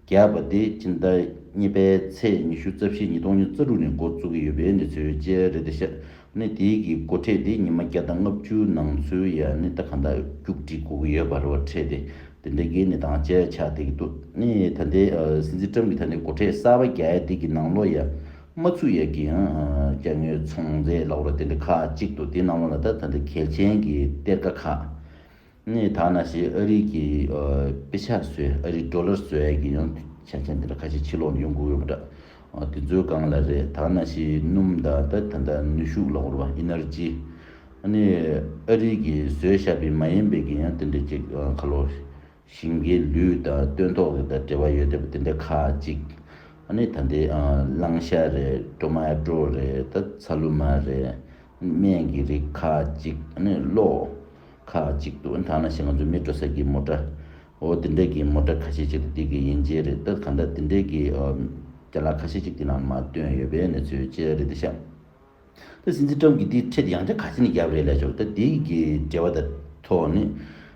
བརྒྱབ་པ་དེ་ཕྱི་ཟླ་གཉིས་པའི་ཚེས་ཉི་ཤུ་རྩ་བཞི་ཉིས་སྟོང་ཉི་ཤུ་རྩ་དྲུག་ནས་འགོ་བཙུགས་ཀྱི་ཡོད་པའི་གནས་ཚུལ་བཅས་རེད་དེ་ཤག་ཨ་ནི་དེའི་གི་སྒོ་ཁྲལ་དེ་ཉི་མ་བརྒྱ་དང་ལྔ་བཅུ་ནང་ཚུད་ཡ་ནི་ད་གང་ལྟར་རྒྱུགས་སྒྲིལ་དགོས་ཀྱི་ཡོད་པ་རེད་པ། ཁྲལ་དེ་ དེ་འདྲའི་གི་གནས་སྟངས་བཅས་ཆགས་བསྡད་ཀྱི་འདུག་ནི་ད་ལྟའི་ཨ་སྲིད་འཛིན་ཊམ་གྱི་ད་ལྟའི་སྒོ་ཁྲལ་གསར་པ་རྒྱག་ཡ་དེ་གི་ནང་ལོགས་ཡ་མ་ཚུད་ཡ་གི་ཡང་ཨ་དཀའ་ངལ་ཚོང་རྫས་ལབ་ར་དེ་འདྲ་ཁག་ཅིག་འདུག་དེ་ནང་ལོགས་ལ་ད་ད་ལྟའི་གལ་ཆེན་གྱི་གཏེར་ཁ་ཁག་ནི་ད་ནང་བཞིན་ཨ་རི་གི་ཨ་པེ་ཤག་བཟོས་ཨ་རི་ཌོ་ལར་བཟོ་ཡ་གི་ཡང་ཆ་རྐྱེན་དེ་འདྲ་ཁ་ཤས་ཕྱི་ལོགས་ནས་ཡོང་གི་ཡོད་པ་འདྲ། ཨ་དེ་ཚོའི་སྒང་ལ་རེད། ད་ནང་བཞིན་སྣུམ་དང་ད་ད་ལྟ་ནུས་ཤུགས་ལབ་ར་ཨི་ནར་ཇི། ཨ་ནི་ཨ་རི་གིས་བཟོས་བཞག་པའི་མ་ཡིན་པའི་གི་ཡང་དེ་འདྲ་ཅིག་ཨ་ཁ་ལོ་ཞིང་ཁའི་ལུད་དང་སྟོན་ཐོག་གི་དང་འབྲེལ་བ་ཡོད་བསྡད་པ་དེ་འདྲ་ཁག་ཅིག་ཨ་ནི་ད་ལྟའི་ཨ་གླང་ཤ་རེད། ཊོ་མ་ཊོ་རེད། ད་ཚ་ལུ་མ་རེད། སྨན་གྱི་རིགས་ཁག་ཅིག་ཨ་ནི་གློག་ཁག་ཅིག་འདུག་ཨ་ནི་ད་ནང་བཞིན་ང་ཚོ་མི་འགྲོ་ས་གི་མོ་ཊ་འོ་དེ་འདྲ་གི་མོ་ཊ་ཁ་ཤས་ཅིག་དང་དེ་གི་ཡན་ཆད་རེད། ད་གང་ལྟར་དེ་འདྲ་གི་ཨ་ཅ་ལག་ཁ་ཤས་ཅིག་དེ་ནང་མར་བཏོན་ཡོད་པའི་གནས་ཚུལ་བཅས་རེད་འདུག་ཤག་ད་སྲིད་འཛིན་ཊམ་གྱིས་དེའི་ཁྲལ་དེ་ཡང་བསྐྱར་ག་ཚོད་ནས་བརྒྱབ་རེད་ལབ་ཆོག་ད་དེའི་གི་འབྲེལ་བ་དང་ཐོག་ནས་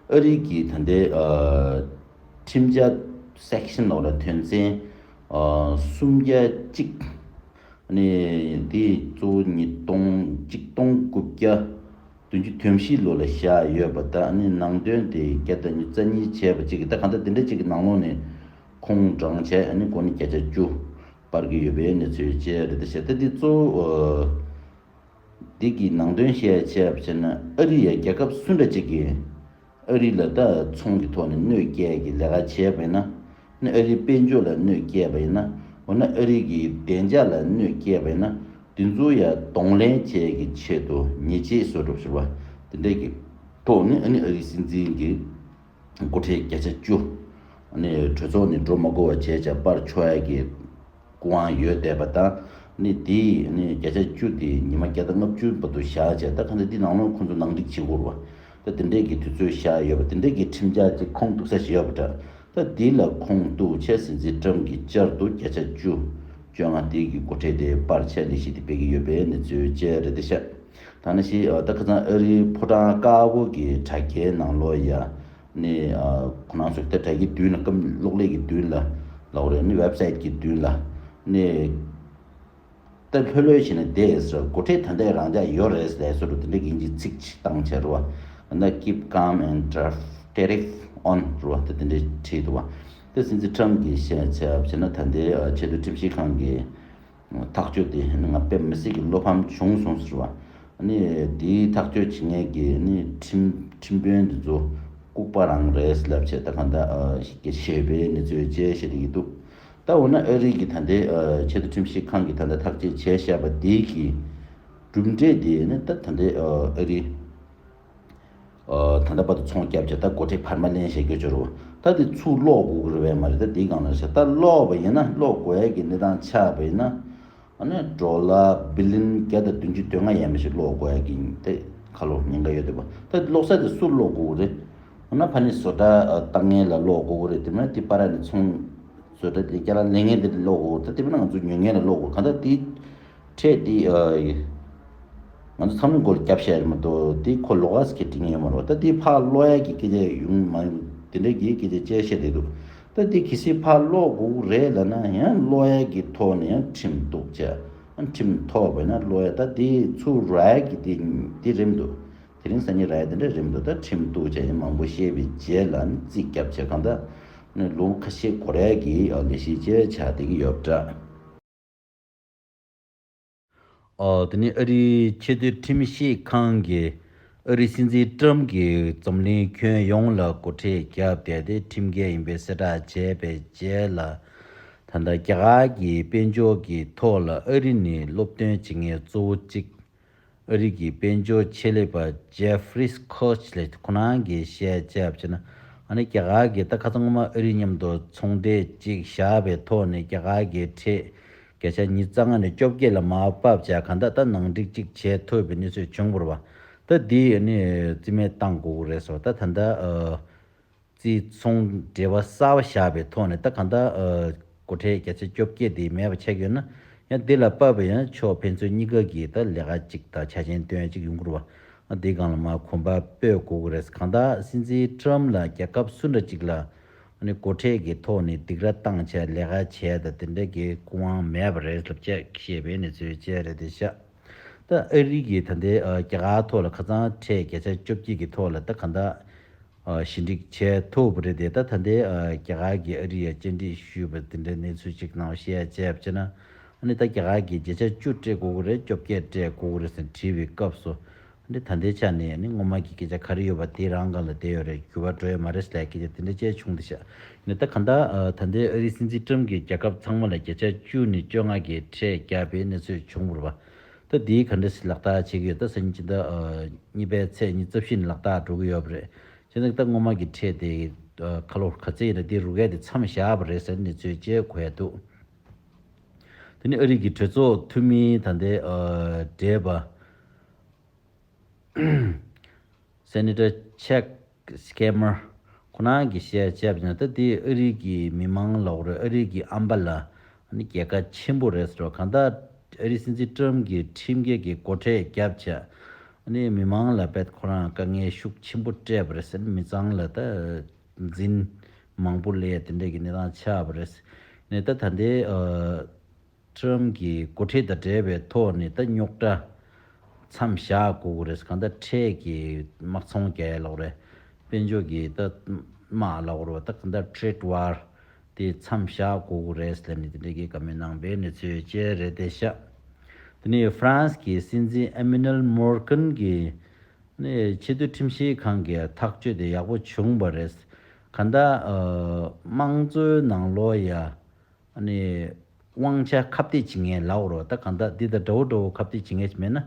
ཨ་རི་གི་ད་ལྟའི་ཨ་ཁྲིམས་འཆར་སེག་ཤན་ནང་ལ་དོན་ཚན་ཨ་སུམ་བརྒྱ་གཅིག་ནས་དེ་གཙོ་བོ་ཉིས་སྟོང་གཅིག་སྟོང་དགུ་བརྒྱ་བདུན་ཅུ་དོན་བཞི་ལོ་ལ་བཞག་ཡོད་པ་དང་ནི་ནང་དོན་དེ་བརྒྱ་དང་ཉི་ཤུ་རྩ་གཉིས་བྱས་པ་གཅིག་གི་ད་གང་ལྟར་དེ་འདྲ་གཅིག་གི་ནང་ལོགས་ནས་ཁོང་བགྲང་བྱས་ནི་སྒོ་ནས་བརྒྱ་ཆ་བཅུ། སྤར་གྱི་ཡོད་པའི་གནས་ཚུལ་བཅས་རེད་དེ་བཤད། ད་འདི་གཙོ་བོ་འདི་གི་ནང་དོན་བཤད་བྱས་པ་བྱས་ན་ཨ་རི་ཡ་རྒྱལ་ཁབ་སུ་འདྲ་ཅིག་གིས་ཨ་རི་ལ་ད་ཚོང་གི་ཐོག་ནས་གནོད་སྐྱེལ་གྱི་ལས་ཀ་བྱས་པ་ཡིན་ན་ནི་ཨ་རིའི་དཔལ་འབྱོར་ལ་གནོད་སྐྱེལ་བ་ཡིན་ན་འོ་ན་ཨ་རི་གི་བདེ་འཇགས་ལ་གནོད་སྐྱེལ་བ་ཡིན་ན་དེ་ཚོ་ཡ་གདོང་ལེན་བྱེད་ཀྱི་ཆེད་དུ་ཉེས་ཆད་བཟོ་གྲབས་ཞུ་བ་དེ་འདྲས་ཀྱི་ཐོག་ནས་ཨ་ནི་ཨ་རིའི་སྲིད་འཛིན་གྱི་སྒོ་ཁྲལ་བརྒྱ་ཆ་བཅུ། ཨ་ནི་གྲོས་ཚོགས་ནས་འགྲོ་མ་དགོས་པ་བྱས་བྱས་སྤར་ཆོག་ཡ་གི་སྐུ་དབང་ཡོད་བསྡད་པ་དང་། ཨ་ནི་དེའི་ཨ་ནི་བརྒྱ་ཆ་བཅུ་དེ་ཉི་མ་བརྒྱ་དང་ལྔ་བཅུ་བར་དུ་བཞག་བྱས་ད་ག་འདྲ་འདི་ནང་ལོགས་ཁོང་ཚོ་ནང་འགྲིག་བྱེད་དགོས་རེད་བ། ད་དེ་འདྲས་ཀྱི་དུས་ཚོད་བཞག་ཡོད་པ་དེ་འདྲས་ཀྱི་ཁྲིམས་འཆར་ཅིག་ཁོང་གཏུག་ས་ཞིག་ཡོད་པ་འདྲ། ད་དེ་ལ་ཁོང་གཏུག་བྱས་སྲིད་འཛིན་ཊམ་གྱིས་བསྐྱར་དུ་བརྒྱ་ཆ་བཅུ་བཅོ་ལྔ་དེ་གི་སྒོ་ཁྲལ་དེ་སྤར་ཆ་ལས་གཞི་དེ་སྤེལ་གྱི་ཡོད་པའི་གནས་ཚུལ་བཅས་རེད་དེ་ཤག་ད་ནི་ཤི་ཨ་ད་ཁ་སང་ཨ་རིའི་ཕོ་བྲང་དཀར་པོ་གི་དྲ་རྒྱའི་ནང་ལོགས་ཡ་ནི་ཨ་ཁོ་རང་ཚོ་ད་དྲ་རྒྱའི་མདུན་ལ་སྐམ་གློག་ཀླད་ཀྱི་མདུན་ལ་ལའོ་རེད་ནི་ཝེབ་སའིཊ་གི་མདུན་ལ་ནི་ད་ལྷོད་ལྷོད་བྱས་ནས་བསྡད་ཟེར་སྒོ་ཁྲལ་ད་ལྟ་རང་འཇགས་ཡོད་རེད་ཟེར་ལས་སོ་རུ་དེ་འདྲ་གི་ཡིན་གྱི་ཚིག་ཅིག་བཏང་བྱས་རུ་བ་ད་keep calm and drive tariff on རུ་བ་ད་དེ་འདྲ་བྲིས་འདུག་བ། ད་སྲིད་འཛིན་ཊམ་གྱིས་བཤད་བྱས་བྱས་ན་ད་ལྟའི་ཨ་ཆེས་མཐོའི་ཁྲིམས་ཞིབ་ཁང་གི་ཐག་གཅོད་དེ་ང་དཔེ་མི་སྲིད་ཀྱི་བློ་ཕམ་བྱུང་སོང་ཟེར་བ། ཨ་ནི་དེའི་ཐག་གཅོད་བྱེད་མཁན་གྱི་ཨ་ནི་ཁྲིམས་ཁྲིམས་དཔོན་དེ་ཚོ་ལྐུགས་པ་རང་རེད་ལབ་བྱས་ད་གང་ལྟར་ཨ་ཞིག་གི་བཤད་པའི་གནས་ཚུལ་བཅས་བཤད་ཀྱི་འདུག་ད་འོ་ན་ཨ་རི་གི་ད་ལྟའི་ཨ་ཆེས་མཐོའི་ཁྲིམས་ཞིབ་ཁང་གིས་ད་ལྟ་ཐག་གཅོད་བྱས་བཞག་པ་དེ་གི་གྲུབ་འབྲས་དེ་ནི་ད་ད་ལྟའི་ཨ་ཨ་རི། ཨ་ད་ལྟ་བར་དུ་ཚོང་བརྒྱབ་བྱས་ད་སྒོ་ཁྲལ་འཕར་མ་ལེན་བྱེད་དགོས་ཅོ་རུ། ད་དེ་ཚུར་སློག་དགོས་ཀྱི་རེད་པས་མ་རེད། ད་དེའི་སྒང་ལ་བྱས་ད་སློག་པ་ཡིན་ན་སློག་དགོས་ཡ་གི་གནས་སྟངས་ཆགས་པ་ཡིན་ན། ཨ་ནི་ཌོ་ལར་བི་ལི་ཡོན་བརྒྱ་དང་བདུན་ཅུ་དོན་ལྔ་ཡས་མས་ཤིག་སློག་དགོས་ཡ་གི་ཡིན་ཏེ་ཁ་ལོ་ཉེན་ཁ་ཡོད་དེ་བ། ད་སློག་ས་དེ་སུར་སློག་དགོས་ཀྱི་རེད། འོ་ན་ཕ་ནི་བཟོ་གྲྭ་ཨ་བཏང་མཁན་ལ་སློག་དགོས་ཀྱི་རེད། དེ་མིན་དེ་པར་ནི་ཚོང་བཟོ་གྲྭ་དེ་རྒྱ་ལ་ལེན་མཁན་དེ་ལ་སློག་དགོས་ཀྱི་རེད། ད་དེ་མིན་ང་ཚོ་ཉོ་མཁན་ལ་སློག་དགོས་གང་ལྟར་དེ། ཁྲལ་དེ་ཨ་ང་ཚོ་ཚང་མའི་མགོ་ལ་བརྒྱབ་བཞག་ཡོད་མ་གཏོགས་དེ་ཁོ་ལོགས་ཀ་ཟེར་གྱི་དྲི་ངན་ཡོད་མ་རེད། ད་དེ་ཕར་སློག་ཡ་གི་སྐད་ཆ་ཡོང་མ་ཡོང་དེ་འདྲ་གི་སྐད་ཆ་བཅས་བཤད་བསྡད་འདུག་ད་དེ་གལ་སྲིད་ཕར་སློག་དགོས་རེད་ལབ་ན་ཡང་སློག་ཡ་གི་ཐོག་ནས་ཡང་ཁྲིམས་གཏུག་བྱས་ཁྲིམས་ཐོག་བས་ན་སློག་ཡ་ད་དེ་ཚུར་རག་ཡ་གི་དེ་དེ་རེད་མི་འདུག་དེ་རིང་སང་ཉིན་རག་ཡ་དེ་འདྲ་རེད་མི་འདུག་ད་ཁྲིམས་གཏུག་བྱས་ཡང་མང་པོ་བཤད་པའི་རྗེས་ལ་རྩིས་བརྒྱབ་བྱས་གང་ལྟར་ལོ་ཁ་ཤས་འགོར་ཡ་གི་ལས་གཞི་བཅས་ཆགས་བསྡད་ཀྱི་ཡོད་པ་འདྲ། ཨོ། དེ་ནི་ཨ་རིའི་ཆེས་མཐོའི་ཁྲིམས་ཞིབ་ཁང་གིས་ཨ་རིའི་སྲིད་འཛིན་ཀྲམ་གྱིས་འཛམ་གླིང་ཁྱོན་ཡོངས་ལ་སྒོ་ཁྲལ་བརྒྱབ་བསྡད་དེ་ཁྲིམས་འགལ་ཡིན་པའི་གསལ་བསྒྲགས་བྱས་པའི་རྗེས་ལ། ད་ལྟ་རྒྱ་གར་གྱི་དཔལ་འབྱོར་གྱི་ཐོག་ལ་ཨ་རི་ནི་སློབ་སྟོན་བྱེད་མཁན་གཙོ་བོ་གཅིག་ཨ་རི་གི་དཔལ་འབྱོར་ཆེད་ལས་པ་ཇེ་ཧྥི་རིས་ཁོ་ཆི་ལས་ཁོ་རང་གིས་བཤད་བྱས་པ་བྱས་ན། ཨ་ནི་རྒྱ་གར་གྱིས་ད་ཁ་སང་སྔོན་མ་ཨ་རི་མཉམ་དུ་ཚོང་འབྲེལ་གཅིག་བཞག་པའི་ཐོག་ནས་རྒྱ་གར་གྱི་ཁྲལ་བརྒྱ་ཆ་ཉི་ཤུ་རྩ་ལྔ་ནས་བཅོ་བརྒྱད་ལ་མར་ཕབ་བྱས་གང་ལྟར་ད་ནང་འགྲིག་གཅིག་བྱས་ཐུབ་པའི་གནས་ཚུལ་བྱུང་བ་རེད་བ། ད་འདི་ཨ་ནི་རྩིས་མེད་བཏང་དགོས་ཀྱི་རེད་ཟེར་བ། ད་ད་ལྟ་ཨ། རྩིས་ཚོང་འབྲེལ་བ་གསར་པ་བཞག་པའི་ཐོག་ནས་ད་གང་ལྟར་ཨ། སྒོ་ཁྲལ་བརྒྱ་ཆ་བཅོ་བརྒྱད་དེ་མེད་པ་ཆགས་ཡོད་ན་ཡང་འདི་ལ་དཔག་པའི་ཡང་ཕྱོགས་ཕན་ཚུན་གཉིས་ཀ་གིས་ད་ལས་ཀ་གཅིག་དང་ཆ་རྐྱེན་བཏོན་ཡ་གཅིག་ཡོང་གི་རེད་བ། ཨ་འདིའི་སྒང་ལ་མར་གོམ་པ་སྤོས་དགོས་ཀྱི་རེད། གང་ལྟར་སྲིད་འཛིན་ཀྲམ་ལ་རྒྱལ་ཁབ་སུ་འདྲ་གཅིག་ལ་ཨ་ནི་སྒོ་ཁྲལ་གྱི་ཐོག་ནས་སྡིགས་ར་བཏང་བྱས་ལས་ཀ་བྱས་དང་དེ་འདྲ་གི་སྐུ་དབང་མེད་པ་རེད་ལབ་བྱས་བཤད་པའི་གནས་ཚུལ་བཅས་རེད་དེ་ཤག་ད་ཨ་རི་གིས་ད་ལྟའི་ཨ། རྒྱ་གར་ཐོག་ལ་ཁ་སང་ཁྲལ་བརྒྱ་ཆ་བཅོ་བརྒྱད་ཀྱི་ཐོག་ལ་ད་གང་ལྟར་ ཨ་ཞི་འགྲིག་བྱས་ཐུབ་པ་རེད་དེ། ད་ད་ལྟའི་ཨ་རྒྱ་གར་གྱིས་ཨ་རི་ཡ་བཅར་འདྲི་ཞུས་པ་དེ་འདྲའི་གནས་ཚུལ་ཅིག་ནང་བཤད་བྱས་པ་བྱས་ན། ཨ་ནི་ད་རྒྱ་གར་གྱིས་བརྒྱ་ཆ་བཅུ་སྤྲད་དགོས་ཀྱི་རེད། བཅོ་བརྒྱད་སྤྲད་དགོས་ཀྱི་རེད་ཟེར་དྲིས་པའི་སྐབས་སུ། ཨ་ནི་ད་ལྟའི་ཆ་ནས་ཨ་ནི་སྔོན་མ་གི་སྐད་ཆ་ག་རེ་ཡོད་པ་དེ་རང་སྒང་ལ་བསྡད་ཡོད་རེད། འགྱུར་བ་འགྲོ་ཡོད་མ་རེད་ཟེར་ལབ་སྐད་ཆ་དེ་འདྲ་བྱས་བྱུང་བསྡད་ཤག་ཨ་ནི་ད་གང་ལྟར་ཨ་ད་ལྟའི་ཨ་རིའི་སྲིད་འཛིན་ཀྲམ་གྱིས་རྒྱལ་ཁབ་ཚང་མ་ལ་བརྒྱ་ཆ་བཅུ་ནས་བཅོ་ལྔ་གི་ཁྲལ་བརྒྱབ་པའི་གནས་ཚུལ་བྱུང་བ་རེད་པ། ད་འདི་ག་འདྲ་སེ་ལག་བསྟར་བྱེད་ཀྱི་ཡོད། ད་སང་ཉིན་སྤྱི་ཟླ་ཨ་གཉིས་པའི་ཚེས་ཉི་ཤུ་རྩ་བཞི་ནས་ལག་བསྟར་འགྲོ་གི་ཡོད་པ་རེད། བྱས་ཙང་ད་སྔོན་མ་གི་ཁྲལ་དེ་ཨ་ཁ་ལོ་ག་ཚད་ཡིན་ན་དེ་རུ་ཁག་དེ་མཚམས་བཞག་པ་རེད་ཟེར་གནས་ཚུལ་བཅས་གོ་ཡ་འདུག་དེ་ནས་ཨ་རི་གི་གྲོས་ཚོགས་འཐུས་མི་ད་ལྟའི་ཨ་བགྲེས་པ། སེ་ནེ་ཊར་ཆག་སི་ཀེ་མར་ཁོ་རང་གིས་བཤད་བྱས་པ་ཡིན་ན། ད་དེ་ཨ་རི་གི་མི་མང་ལབ་དགོས་རེད། ཨ་རི་གི་ཨམ་པ་ལ་ཨ་ནི་རྒྱལ་ཁ་ཆེན་པོ་རེད་ཟེར་བ། གང་ལྟར་ཨ་རིའི་སྲིད་འཛིན་ཀྲམ་གྱིས་ཁྲིམས་འགལ་གྱི་སྒོ་ཁྲལ་བརྒྱབ་བྱས། ཨ་ནི་མི་མང་ལ་དཔེ་ཁོ་རང་དཀའ་ངལ་ཤུགས་ཆེན་པོ་སྤྲད་པ་རེད་ཟེར། མི་ཚང་ལ་ད་འཛིན་མང་པོ་ལས་དེ་འདྲས་ཀྱི་གནས་སྟངས་ཆགས་པ་རེད། ནས་ད་ད་ལྟའི་ཨ། ཊྲམ་གྱི་འགོ་ཁྲིད་དང་འབྲེལ་བའི་ཐོག་ནས་ད་རྙོག་དྲ་མཚམས་བཞག་དགོས་ཀྱི་རེད། གང་ལྟར་ཁྲལ་གྱི་དམག་ཚོང་རྒྱག་ཡ་ལབ་དགོས་རེད། དཔལ་འབྱོར་གྱི་ད་དམག་ལབ་དགོས་རེད་པ། ད་གང་ལྟར་ཊེ་རེ་ཌི་ཝར་དེ་མཚམས་བཞག་དགོས་ཀྱི་རེད་ཟེར་ནས་དེ་འདྲའི་གི་བཀའ་མོལ་གནང་པའི་གནས་ཚུལ་བཅས་རེད་དེ་ཤག་དེ་ནས་ཧྥ་རན་སི་གི་སྲིད་འཛིན་ཨེ་མེ་ནུ་ཨེལ་མོ་ཀྲོན་གྱིས་ནས་ཆེས་མཐོའི་ཁྲིམས་ཞིབ་ཁང་གི་ཐག་གཅོད་དེ་ཡག་པོ་བྱུང་བ་རེད། གང་ལྟར་ཨ་དམངས་གཙོའི་ནང་ལོགས་ཡ། ཨ་ནི་དབང་ཆ་ཁ་གཏད་བྱེད་མཁན་ལབ་དགོས་རེད་པ། ད་གང་ལྟར་འདི་དང་འདྲ་བོ་འདྲ་བོ་ཁ་གཏད་བྱེད་མཁན་ཞིག་མེད་ན།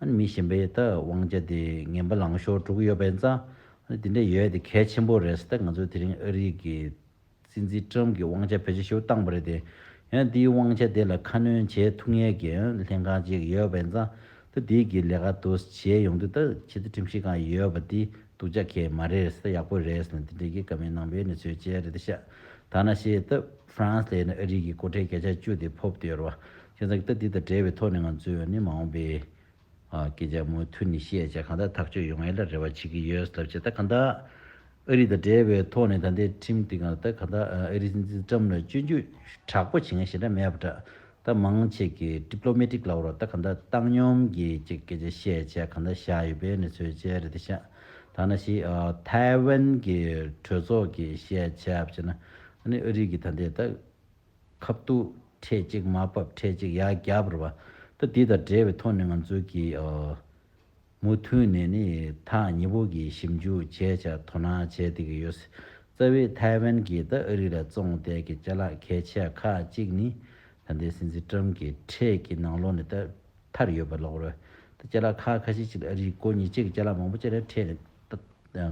ཨ་ནི་མི་གཞན་པས་ད་དབང་ཆ་དེ་ངན་པ་ལངས་ཤོར་འགྲོ་གི་ཡོད་པ་ཡིན་ཙང་། ཨ་ནི་དེ་འདྲ་ཡོད་དེ་གལ་ཆེན་པོ་རེད་ཟེར། ད་ང་ཚོ་དེ་རིང་ཨ་རི་གི་སྲིད་འཛིན་ཀྲམ་གྱི་དབང་ཆ་བེད་སྤྱོད་ཞེ་པོ་བཏང་པ་རེད་དེ། ཡང་དེའི་དབང་ཆ་དེ་ལ་ཁ་སྣོན་བྱེད་ཐུབ་མཁན་གྱི་ལྷན་ཁང་ཅིག་ཡོད་པ་ཡིན་ཙང་། ད་དེའི་གི་ལས་ཀ་དེ་བྱས་ཡོང་དུས་ད་ཆེས་མཐོའི་ཁྲིམས་ཞིབ་ཁང་ཡོད་པ་དེ་སྡུག་ཅག་གང་ཡང་མ་རེད་ཟེར། ཡག་པོ་རེད་ཟེར་ནས་དེ་འདྲའི་གི་བཀའ་མོལ་གནང་པའི་གནས་ཚུལ་བཅས་རེད་དེ་ཤག་ད་ནང་བཞིན་ད་ཧྥ་རན་སི་ལ་ཡིན་ན་ཨ་རི་གི་སྒོ་ཁྲལ་བརྒྱ་ཆ་བཅུ་དེ་ཕོག་བསྡད་ཡོད་རེད་པ། བྱས་ཙང་ད་འདི་དང་འབྲེལ་བའི་ཐོག་ནས་ང་ཚོས་ནི་མ་འོངས་པའི་ཨ་སྐད་ཆ་མུ་མཐུད་ནས་བཤད་བྱས་གང་ལྟར་ཐག་གཅོད་ཡོང་ཡ་ལ་རེ་བ་བྱེད་ཀྱི་ཡོད་ལབ་བྱས། ད་གང་ལྟར་ཨ་རི་དང་འབྲེལ་བའི་ཐོག་ནས་ད་ལྟའི་ཁྲིམས་དེ་གང་ལྟར་གང་ལྟར་ཨ་རིའི་སྲིད་འཛིན་ཀྲམ་ལ་སྐྱོན་བརྗོད་དྲག་པོ་བྱེད་མཁན་ཞེ་དྲག་མེད་པ་འདྲ། ད་མང་ཆེ་གིས་ཌི་པི་ལོ་མེ་ཊིག་ལབ་དགོས་རེད་པ། ད་གང་ལྟར་བཏང་སྙོམས་ཀྱི་ཅིག་སྐད་ཆ་བཤད་བྱས་གང་ལྟར་བཞག་ཡོད་པའི་གནས་ཚུལ་བཅས་རེད་དེ་ཤག་ད་ནང་བཞིན་ཨ་ཐའེ་ཝན་གྱི་གྲོས་ཚོགས་ཀྱིས་བཤད་བྱས་པ་བྱས་ན། ཨ་ནི་ཨ་རི་གིས་ད་ལྟའི་ད་ཁ་ཐུག་ཁྲལ་གཅིག་མར་ཕབ་ཁྲལ་གཅིག་ཡར་བརྒྱབ་རེད་པ། ད་འདི་དང་འབྲེལ་བའི་ཐོག་ནས་ང་ཚོ་གིས་ཨ་མུ་མཐུད་ནས་ནི་ཐག་ཉེ་པོ་གི་ཞིབ་འཇུག་བྱས་བྱས་དོ་སྣང་བྱས་བསྡད་ཀྱི་ཡོད། རྩ་བའི་ཐའེ་ཝན་གྱིས་ད་ཨ་རི་ལ་བཙོང་བསྡད་ཀྱི་ཅ་ལག་གལ་ཆེ་ཁག་ཅིག་ནི་ད་ལྟའི་སྲིད་འཛིན་ཀྲམ་གྱི་ཁྲལ་གྱི་ནང་ལོགས་ནས་ད་ཐར་ཡོད་པ་ལབ་དགོས་རེད། ད་ཅ་ལག་ཁག་ཁ་ཤས་ཅིག་ལ་ཨ་རིའི་སྒོ་ཉིས་ཅིག་གི་ཅ་ལག་མང་པོ་ཅིག་ལ་ཁྲལ་ནས་ད་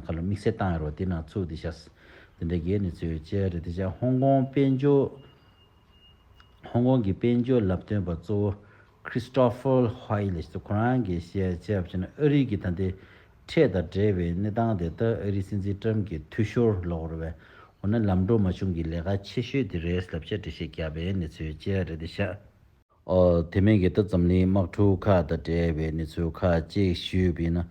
ཁ་ལ་དམིགས་བསལ་བཏང་ཡོད་རེད་པ། དེ་ནང་ཚུད་བསྡད་ཤག་དེ་འདྲ་གི་གནས་ཚུལ་བཅས་རེད་དེ་ཤག་ཧོང་ཀོང་དཔལ་འབྱོར། ཧོང་ཀོང་གི་དཔལ་འབྱོར་ལབ་སྟོན་པ་གཙོ་བོ་Christopher Hoy ལགས་ཤིག་ཁོ་རང་གིས་བཤད་བྱས་པ་བྱས་ན། ཨ་རི་གི་ད་ལྟའི་ཁྲལ་དང་འབྲེལ་བའི་གནས་སྟངས་དེ་ད་ཨ་རིའི་སྲིད་འཛིན་ཀྲམ་གྱི་འཐུས་ཤོར་ལབ་དགོས་རེད་པ། འོ་ན་ལམ་འགྲོ་མ་བྱུང་གི་ལས་ཀ་ཆེ་ཤོས་དེ་རེད་ལབ་བྱས་འགྲེལ་བཤད་བརྒྱབ་པའི་གནས་ཚུལ་བཅས་རེད་དེ་ཤག་ཨོ། དེ་མིན་གྱི་ད་འཛམ་གླིང་དམག་འཁྲུག་ཁག་དང་འབྲེལ་བའི་གནས་ཚུལ་ཁག་ཅིག་ཞུས་པ་ཡིན་ན།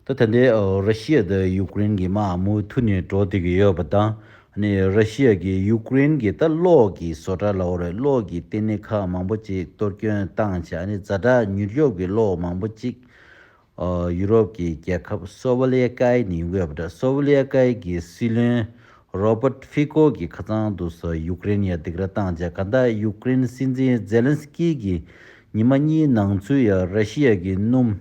ད་ད་ལྟའི་ཨོ་ར་ཤི་ཡ་དང་ཡུཀ་རེན་གྱི་དམག་མུ་མཐུད་ནས་འགྲོ་བསྡད་ཀྱི་ཡོད་པ་དང་། ཨ་ནི་ར་ཤི་ཡ་གིས་ཡུཀ་རེན་གྱི་ད་གློག་གི་བཟོ་གྲྭ་ལབ་དགོས་རེད། གློག་གི་ལྟེ་གནས་ཁག་མང་པོ་ཅིག་གཏོར་སྐྱོན་བཏང་བྱས། ཨ་ནི་ཛ་དྲག་མྱུར་སྐྱོབ་ཀྱི་གློག་མང་པོ་ཅིག་ཨ་ཡུ་རོབ་ཀྱི་རྒྱལ་ཁབ་སོ་ཝ་ལི་ཡ་ཀའི་ནས་ཡོང་གི་ཡོད་པ་འདྲ། སོ་ཝ་ལི་ཡ་ཀའི་གི་སྲིད་བློན་རོ་པར་ཕི་ཀོ་གིས་ཁ་སང་དུས་སུ་ཡུཀ་རེན་ཡ་སྡིགས་ར་བཏང་བྱས། གང་ལྟར་ཡུཀ་རེན་སྲིད་འཛིན་ཛེ་ལན་སི་ཀི་གིས་ཉི་མ་གཉིས་ནང་ཚུད་ཡ་ར་ཤི་ཡ་གི་སྣུམ་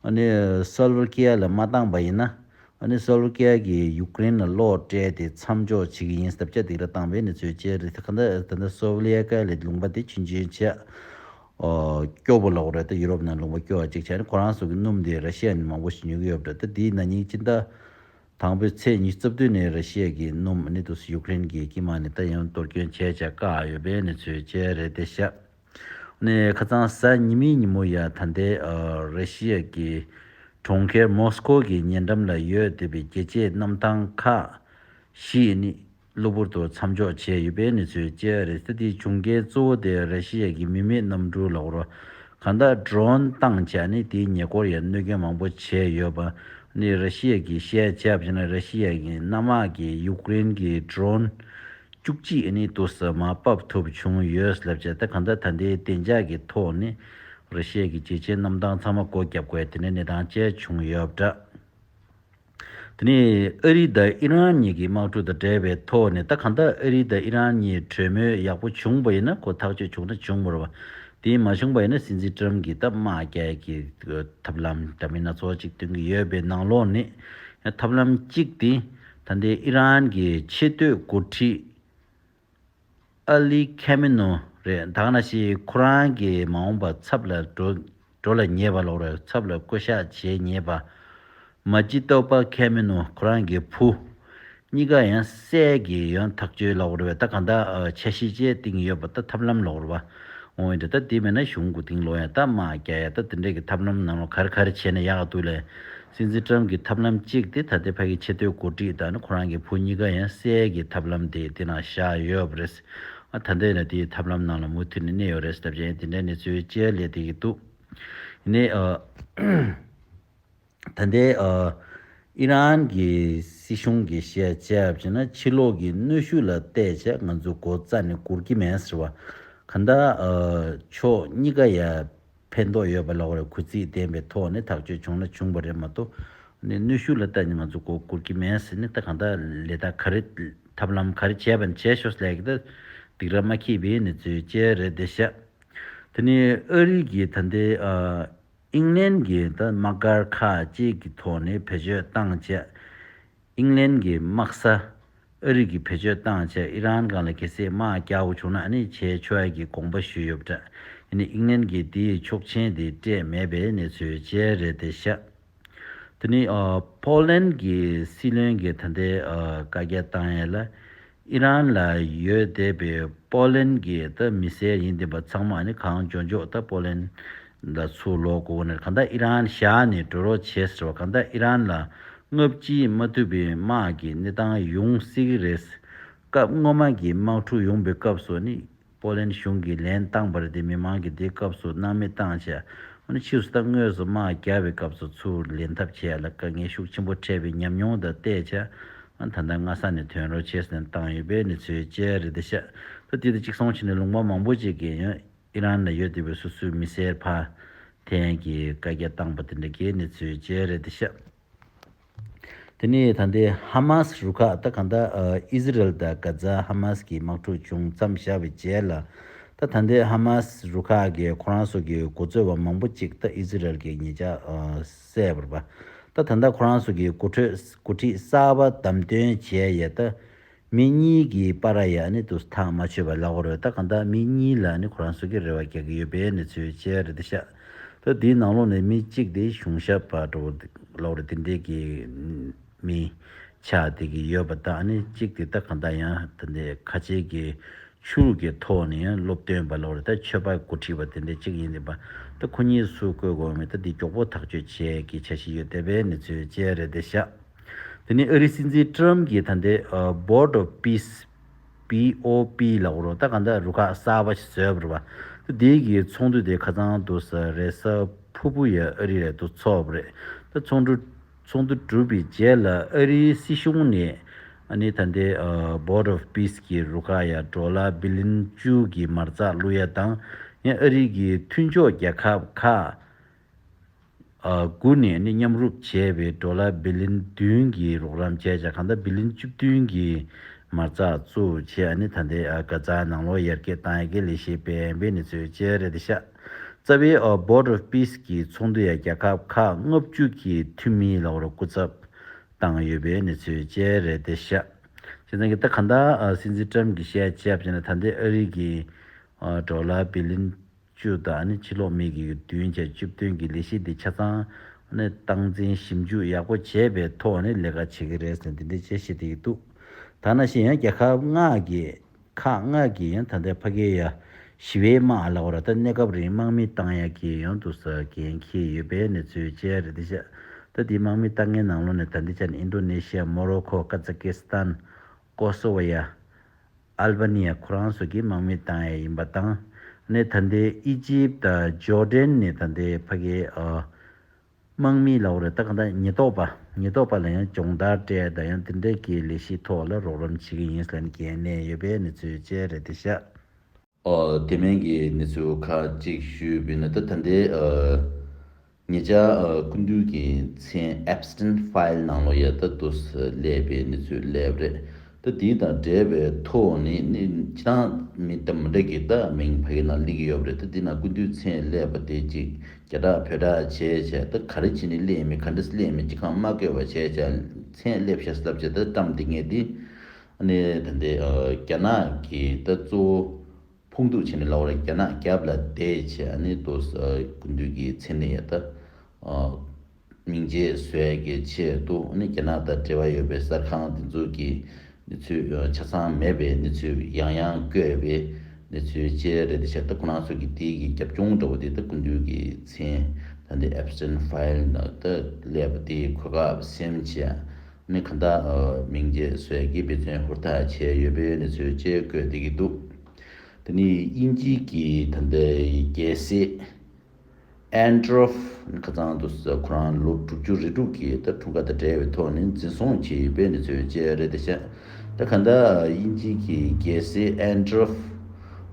ཨ་ནི་སོ་ཝ་ལི་ཡ་ཀ་ལ་མ་བཏང་པ་ཡིན་ན། ཨ་ནི་སོ་ཝ་ལི་ཡ་ཀ་གིས་ཡུཀ་རེན་ལ་གློག་སྤྲད་དེ་མཚམས་འཇོག་བྱེད་ཀྱི་ཡིན་ཟེར་བྱས་སྡིགས་ར་བཏང་པའི་གནས་ཚུལ་བཅས་རེད། གང་ལྟར་ད་ལྟ་སོ་ཝ་ལི་ཡ་ཀ་ལ་ལུང་པ་དེ་ཆུང་ཆུང་བྱས། ཨོ། སྐྱོ་པོ་ལབ་དགོས་རེད། ད་ཡུ་རོབ་ནང་ལུང་པ་སྐྱོ་བ་ཅིག་བྱས་ནས་ཁོ་རང་ཚོ་གི་སྣུམ་དེ་ར་ཤི་ཡ་ནས་མང་པོ་ཞིག་ཉོ་གི་ཡོད་པ་འདྲ། ད་དེའི་ན་ནིང་སྤྱི་ཟླ་དང་པོའི་ཚེས་ཉི་ཤུ་རྩ་བདུན་ནས་ར་ཤི་ཡ་གི་སྣུམ་ཨ་ནི་དུས་སུ་ཡུཀ་རེན་གྱི་དཀྱིལ་མ་ནས་ད་ཡང་གཏོར་སྐྱོན་བྱས་བྱས་བཀག་ཡོད་པའི་གནས་ཚུལ་བཅས་རེད་དེ་ཤག་ཨ་ནི་ཁ་སང་གཟའ་ཉི་མའི་ཉིན་མོ་ཡ་ད་ལྟའི་ཨ་ར་ཤི་ཡ་གི་གྲོང་ཁྱེར་མོ་སི་ཀོ་གི་ཉེ་འགྲམ་ལ་ཡོད་བསྡད་པའི་རྒྱལ་གཅེས་གནམ་ཐང་ཁག་བཞི་ནི་གློ་བུར་དུ་མཚམས་འཇོག་བྱས་ཡོད་པའི་གནས་ཚུལ་བཅས་རེད། ད་དེའི་བྱུང་རྐྱེན་གཙོ་བོ་དེ་ར་ཤི་ཡ་གི་མི་མེད་གནམ་གྲུ་ལབ་དགོས་རེད། གང་ལྟར་ཌོ་རོན་བཏང་བྱས་ནས་དེའི་ཉེ་འཁོར་ཡ་གནོད་སྐྱོན་མང་པོ་བྱས་ཡོད་པ་ནི་ར་ཤི་ཡ་གིས་བཤད་བྱས་པ་ཡིན་ན། ར་ཤི་ཡ་གི་གནམ་དམག་གིས་ཡུཀ་རེན་གྱི་ཌོ་རོན་བཅུ་གཅིག་ནི་དུས་སུ་མར་ཕབ་ཐུབ་བྱུང་ཡོད་ལབ་བྱས། ད་གང་ལྟར་ད་ལྟའི་བདེ་འཇགས་ཀྱི་ཐོག་ནས་ར་ཤི་ཡ་གི་རྒྱལ་གཅེས་གནམ་ཐང་ཚང་མ་སྒོ་བརྒྱབ་དགོས་དེ་འདྲའི་གནས་སྟངས་བཅས་བྱུང་ཡོད་པ་འདྲ། དེ་ནས་ཨ་རི་དང་ཨི་རན་གཉིས་ཀྱི་དམག་འཁྲུག་དང་འབྲེལ་བའི་ཐོག་ནས། ད་གང་ལྟར་ཨ་རི་དང་ཨི་རན་གཉིས་གྲོས་མོལ་ཡག་པོ་བྱུང་པ་ཡིན་ན་ཁོ་ཐག་གཅོད་བྱུང་ན་བྱུང་བ་རེད་བ། དེ་མ་བྱུང་པ་ཡིན་ན་སྲིད་འཛིན་ཏྲམ་གྱིས་ད་དམག་རྒྱག་གི་ཐབས་ལམ་འདྲ་མིན་སྣ་ཚོགས་ཅིག་སྟོན་གྱི་ཡོད་པའི་ནང་ལོགས་ནས། ཐབས་ལམ་གཅིག་དེ་ད་ལྟའི་ཨི་རན་གྱི་ཆེས་མཐོའི་འགོ་ཁྲིད་ཨ་ལི་ཁེ་མི་ནོ་རེད། ད་ག་ནང་བཞིན་ཁོ་རང་གི་མ་འོངས་པ་ཚབ་ལ་འགྲོ་འགྲོ་ལ་ཉེ་བ་ལོག་རེད། ཚབ་ལ་བསྐོ་གཞག་བྱེད་ཉེ་བ། མ་ཇི་ཏོ་པ་ཁེ་མི་ནོ་ཁོ་རང་གི་བུ། གཉིས་ཀ་ཡང་སྲས་ཀྱི་ཡང་ཐག་གཅོད་ལོག་རེད་བས། ད་གང་ལྟར་འཆར་གཞི་བཅས་བཏིང་ཡོད་པ། ད་ཐབས་ལམ་ལོག་རེད་བ། འོང་ཡིན་ད་ད་དེ་མེད་ན་གཞུང་གི་སྟེང་ལོག་ཡང་ད་དམག་རྒྱག་ཡ་ད་དེ་འདྲས་ཀྱི་ཐབས་ལམ་ནང་ལོགས་ག་རེ་ག་རེ་བྱས་ན་ཡག་འདུག་ལས། སྲིད་འཛིན་ཏྲམ་གྱི་ཐབས་ལམ་གཅིག་དེ་ད་ལྟའི་ཕ་གི་ཆེས་མཐོའི་འགོ་ཁྲིད་དང་ནི་ཁོ་རང་གི་བུ་གཉིས་ཀ་ཡང་སྲས་ཀྱི་ཐབས་ལམ་དེ་དེ་ནང་བཞག་ཡོད་པ་རེད། ཨ་ད་ལྟའི་ན་དེའི་ཐབས་ལམ་ནང་ལ་མུ་མཐུད་ནས་གནས་ཡོད་རེད་ཟེར་ལབ་ཀྱང་དེ་འདྲའི་གནས་ཚུལ་བཅས་ལས་དེ་གི་འདུག་ཡིན་ནའི་ཨ། ད་ལྟའི་ཨ། ཨི་རན་གྱི་སྲིད་གཞུང་གི་བཤད་བྱས་པ་བྱས་ན་ཕྱི་ལོགས་ཀྱི་གནོན་ཤུགས་ལ་བལྟས་བྱས་ང་ཚོ་མགོ་རྩ་ནས་སྒུར་གྱི་མེད་ཟེར་བ། གང་ལྟར་ཨ། ཕྱོགས་གཉིས་ཀ་ཡ་ཕན་ཐོགས་ཡོད་པ་ལབ་དགོས་རེད། གུས་བརྩི་ལྡན་པའི་ཐོག་ནས་ཐག་གཅོད་བྱུང་ན་བྱུང་བ་རེད་མ་གཏོགས། ནི་གནོན་ཤུགས་ལ་བལྟས་ནས་ང་ཚོ་མགོ་སྒུར་གྱི་མེད་ཟེར་ནས། ད་གང་ལྟར་ལས་ད་ག་རེ་ཐབས་ལམ་ག་རེ་བྱས་པ་ནི་བྱས་ཤོག་ཟེར་ལབ་ཀྱི་ད་སྡིགས་ར་མ་འཁྱིལ་བའི་གནས་ཚུལ་བཅས་རེད་དེ་ཤག་དེ་ནས་ཨ་རི་གི་ད་ལྟའི་ཨ། ཨིང་ལན་གྱི་ད་དམག་སྒར་ཁག་ཅིག་གི་ཐོག་ནས་བེད་སྤྱོད་བཏང་བྱས། ཨིང་ལན་གྱི་དམག་ས་ཨ་རི་གིས་བེད་སྤྱོད་བཏང་བྱས་ཨི་རན་སྒང་ལ་གལ་སྲིད་དམག་རྒྱག་དགོས་བྱུང་ན་ཨ་ནི་བྱས་ཆོག་ཡ་གི་དགོངས་པ་ཞུས་ཡོད་པ་འདྲ། ཡིན་ནའི་ཨིང་ལན་གྱིས་དེའི་ཆོག་མཆན་དེ་སྤྲད་མེད་པའི་གནས་ཚུལ་བཅས་རེད་དེ་ཤག་དེ་ནི་ཨ། ཕོ་ལན་གྱི་སྲིད་བློན་གྱིས་ད་ལྟའི་ཨ། བཀའ་རྒྱ་བཏང་ཡས་ལ། ཨི་རན་ལ་ཡོད་བསྡད་པའི་ཕོ་ལན་གྱི་ད་མི་སེར་ཡིན་བསྡད་པ་ཚང་མ་ནི་གང་མགྱོགས་མགྱོགས་ད་ཕོ་ལན་ལ་ཚུར་ལོག་དགོས་ནས། གང་ལྟར་ཨི་རན་བཞག་ནས་འགྲོ་རོགས་བྱེད་ཟེར་བ། གང་ལྟར་ཨི་རན་ལ་ལྔ་བཅུ་མ་ཐུབ་པའི་དམག་གི་གནས་སྟངས་ཡོང་སྲིད་ཀྱི་རེད། སྐབས་སྔོན་མ་གི་དམག་འཁྲུག་ཡོང་པའི་སྐབས་སུ་ནི། པོ་ལན་གཞུང་གིས་ལན་བཏང་པ་རེད་དེ། མི་མང་གིས་དེའི་སྐབས་སུ་སྣང་མེད་བཏང་བྱས། ཨ་ནི་ཕྱིས་སུ་ད་དངོས་སུ་དམག་རྒྱག་པའི་སྐབས་སུ་ཚུར་ལེན་ཐབས་བྱས་ལ་དཀའ་ངལ་ཤུགས་ཆེན་པོ་འཕྲད་པའི་ཉམས་མྱོང་དང་བལྟས་བྱས། ཨ་ནི་ད་ལྟ་སྔ་ས་ནས་ཐོན་རོགས་བྱས་ཟེར་ནས་བཏང་ཡོད་པའི་གནས་ཚུལ་བཅས་རེད་དེ་ཤག་ད་དེ་དང་གཅིག་མཚུངས་བྱས་ནས་ལུང་པ་མང་པོ་ཅིག་གིས་ཡང་ཨི་རན་ལ་ཡོད་བསྡད་པའི་སོ་སོའི་མི་སེར་ཕར་འཐེན་གྱི་བཀའ་རྒྱ་བཏང་པ་དེ་འདྲ་གི་གནས་ཚུལ་བཅས་རེད་དེ་ཤག་དེ་ནས་ད་ལྟའི་ཧ་མཱ་སི་རུ་ཁག་ད་གང་ལྟར་ཨ་ཨི་ཟི་རལ་དང་གྷ་ཛ་ཧ་མཱ་སི་གི་དམག་འཁྲུག་བྱུང་མཚམས་བཞག་པའི་རྗེས་ལ། ད་ད་ལྟའི་ཧ་མཱ་སི་རུ་ཁག་གིས་ཁོ་རང་ཚོ་གི་འགོ་གཙོས་པ་མང་པོ་ཅིག་ད་ཨི་ཟི་རལ་གྱིས་ཉེ་ཆར་ཨ་བསད་པ་རེད་པ། ད་ད་ལྟ་ཁོ་རང་ཚོ་གི་འགོ་ཁྲིད་འགོ་ཁྲིད་གསར་པ་བདམས་ཐོན་བྱས་ཡས་ད། མི་གཉིས་ཀྱི་བར་ཡ་ནི་དུས་ཐག་མ་ཆོད་པ་ལབ་དགོས་རེད། ད་གང་ལྟར་མི་གཉིས་ལ་ནི་ཁོ་རང་ཚོ་གི་རེ་བ་རྒྱག་གི་ཡོད་པའི་གནས་ཚུལ་བཅས་རེད་དེ་ཤག་ད་དེའི་ནང་ལོགས་ནས་མི་གཅིག་དེ་གཞུང་ཞབས་པ་འགྲོ་ལབ་རེད། དེ་འདྲས་ཀྱི་མི་ཆགས་བསྡད་ཀྱི་ཡོད་པ་དང་། ཨ་ནི་གཅིག་དེ་ད་གང་ལྟར་ཡང་ད་འདི་ཁ་ཆེ་གི་ཆོས་ལུགས་ཀྱི་ཐོག་ནས་ཡང་སློབ་སྟོན་པ་ལབ་རེད། ད་ཆོས་པ་འགོ་ཁྲིད་པ་དེ་འདྲས་གཅིག་ཡིན་ནི་པ། ད་ཁོ་གཉིས་སུ་བསྐོས་དགོས་མེད། ད་འདི་མགྱོགས་པོ་ཐག་གཅོད་བྱེད་ཀྱི་འཆར་གཞི་ཡོད་བསྡད་པའི་གནས་ཚུལ་བཅས་རེད་དེ་ཤག་དེ་ནས་ཨ་རིའི་སྲིད་འཛིན་ཏྲམ་གྱིས་ད་ལྟའི་ཨ་Board of Peace། པི་ཨོ་པི་ལབ་དགོས་རེད། ད་གང་ལྟར་རུ་ཁག་གསར་པ་ཞིག་བཟོས་པ་རེད་པ། ད་དེའི་གི་ཚོགས་འདུ་དེ་ཁ་སང་དུ་ས་རེས་གཟའ་ཕུར་བུ་ཡ་ཨ་རི་རེད་དུ་ཚོགས་པ་རེད། ད་ཚོགས་འདུ་ཚོགས་འདུ་གྲུབ་པའི་རྗེས་ལ་ཨ་རིའི་སྲིད་གཞུང་ནས་ཨ་ནི་ད་ལྟའི་ཨ་Board of Peace གི་རུ་ཁག་ཡ་ཌོ་ལར་བི་ལིན་བཅུ་གི་མ་རྩ་བླུག་ཡ་དང་། ཡང་ཨ་རི་གི་མཐུན་ཕྱོགས་རྒྱལ་ཁབ་ཁག་ཨ་དགུ་ནས་ནི་མཉམ་རུབ་བྱས་པའི་ཌོ་ལར་བི་ལིན་བདུན་གྱི་རོགས་རམ་བྱས་བྱས། གང་ལྟར་བི་ལིན་བཅུ་བདུན་གྱི་མ་རྩ་བཙུགས་བྱས། ཨ་ནི་ད་ལྟའི་ཨ་གྷ་ཛ་ནང་ལོགས་ཡར་རྒྱས་བཏང་ཡ་གི་ལས་གཞི་སྤེལ་ཡ་ཡིན་པའི་གནས་ཚུལ་བཅས་རེད་དེ་ཤག་རྩ་བའི་ཨ་Board of Peace གི་ཚོགས་འདུ་ཡ་རྒྱལ་ཁབ་ཁག་ལྔ་བཅུ་གི་འཐུས་མི་ལ་བར་སྐུ་ཚབ་བཏང་ཡོད་པའི་གནས་ཚུལ་བཅས་རེད་དེ་ཤག་བྱས་ཙང་གི་ད་གང་ལྟར་ཨ་སྲིད་འཛིན་ཏྲམ་གྱིས་བཤད་བྱས་པ་བྱས་ན། ད་ལྟའི་ཨ་རི་གི་ཨ་ཌོ་ལར་བི་ལིན་བཅུ་དང་ཨ་ནི་ཕྱི་ལོགས་མི་གི་བདུན་བརྒྱ་བཅུ་བདུན་གྱི་ལས་གཞི་འདི་ཆ་ཚང་ཨ་ནི་སྟངས་འཛིན་ཞིབ་འཇུག་ཡག་པོ་བྱས་པའི་ཐོག་ནས་ལས་ཀ་བྱེད་ཀྱི་རེད་ཟེར་འདི་འདྲ་བྱས་བཤད་བསྡད་ཀྱི་འདུག་ད་ནང་བཞིན་ཡང་རྒྱལ་ཁབ་ལྔ་གི་ཁག་ལྔ་གི་ཡང་ད་ལྟའི་ཕ་གི་ཡ་ཞི་བའི་དམག་ལབ་དགོས་རེད། ད་གནས་སྐབས་རིང་དམག་མི་བཏང་ཡག་གི་ཡང་དུ་ས་འགན་འཁྱེར་ཡོད་པའི་གནས་ཚུལ་བཅས་རེད་དེ་ཤག་ད་འདི་དམག་མི་བཏང་མཁན་ནང་ལོགས་ནས་ད་འདི་ཆ་ནས་ཨིན་ཌོ་ནེ་ཤི་ཡ། མོ་རོ་ཁོ། ཀ་ཛ་ཀི་སི་ཐན། ཀོ་སོ་ཝོ་ཡ། ཨལ་བྷ་ནི་ཡ་ཁོ་རང་ཚོ་གིས་དམག་མི་བཏང་ཡ་ཡིན་པ་དང་། ནས་ད་ལྟའི་ཨི་ཇིབ་དང་ཇོར་ཌན་ནས་ད་ལྟའི་ཕ་གིའི་ཨ་དམག་མི་ལབ་དགོས་རེད། ད་གང་ལྟར་ཉེན་རྟོག་པ་ཉེན་རྟོག་པ་ལ་ཡང་སྦྱོང་བརྡར་སྤྲད་དང་ཡང་དེ་འདྲའི་གི་ལས་གཞིའི་ཐོག་ལ་རོགས་རམ་བྱེད་ཀྱི་ཡིན་ཟེར་ནས་འགན་གནས་ཡོད་པའི་གནས་ཚུལ་བཅས་རེད་དེ་ཤག་ཨོ་དེ་མིན་གྱི་གནས་ཚུལ་ཁག་ཅིག་ཞུས་པ་ཡིན་ན། ད་ད་ལྟའི་ཨ་ ཉེ་ཆར་ཨ་སྐུ་མདུན་གྱི་མཚན་Epstein File ནང་ལོགས་ཡ་ད་དུ་སླེབས་པའི་གནས་ཚུལ་སླེབས་རེད། ད་དེ་དང་འབྲེལ་བའི་ཐོག་ནས་ནི་ཁྱེད་རང་མི་ད་མི་འདྲ་གི་ད་མིང་ཕ་གི་ནང་སླེབས་ཀྱི་ཡོད་རེད། ད་དེ་ན་སྐུ་མདུན་མཚན་སླེབས་པ་དེ་ཅིག་རྒྱ་གྲགས་བོད་གྲགས་བྱས་བྱས་ད་ག་རེ་བྱས་ནས་སླེབས་མིན་ག་འདྲ་སླེབས་མིན་ཅི་གང་མ་བཀོད་པ་བྱས་བྱས་མཚན་སླེབས་ཤག་ལབ་བྱས་ད་བཀྲམ་བསྡད་མཁན་དེ་ཨ་ནི་ད་ལྟའི་ཨ་རྒྱ་ནག་གི་ད་གཙོ་བོ། ཕུང་དུ་ཆེ་ནས་ལའོ་ར་རྒྱ་ནག་རྒྱབ་ལ་བསྡད་བྱས་ཨ་ནི་ཏོ་སྐུ་མདུན་གྱི་མཚན་ནས་ཡ་ད་མིང་རྗེས་བཟོས་ཀྱི་ཆེད་དུ་ཨ་ནི་རྒྱ་ནག་དང་འབྲེལ་བ་ཡོད་པའི་གསར་ཁང་དེ་ཚོ་གི་གནས་ཚུལ་ཆ་ཚང་མེད་པའི་གནས་ཚུལ་ཡང་ཡང་བཀོད་པའི་གནས་ཚུལ་བཅས་རེད་དེ་བྱས་ད་ཁོ་རང་ཚོ་གི་དེའི་གི་རྒྱབ་ལྗོངས་འདྲ་བོ་དེ་ད་སྐུ་མདུན་གྱི་མཚན་ད་འདི་Epstein File ནང་ད་སླེབས་པ་དེའི་གོ་སྐབས་ཟིན་བྱས་ཨ་ནི་ག་ད་མིང་རྗེས་བཟོས་ཀྱི་འབད་བརྩོན་ཧུར་ཐག་བྱས་ཡོད་པའི་གནས་ཚུལ་བཅས་བཀོད་བསྡད་ཀྱི་འདུག་དེ་ནི་དབྱིན་ཇི་གི་ད་ལྟའི་རྒྱལ་སྲས་ཨན་ཌྲོ་ཁ་ཚང་དུ་ཁོ་རང་ལོ་དྲུག་ཅུ་རེ་དྲུག་གི་ད་འཁྲུངས་སྐར་དང་འབྲེལ་བའི་ཐོག་ནས་འཛིན་བཟུང་བྱས་ཡོད་པའི་གནས་ཚུལ་བཅས་རེད་དེ་བཤད། ད་ག་ད་དབྱིན་ཇི་གི་རྒྱལ་སྲས་ཨན་ཌྲོ་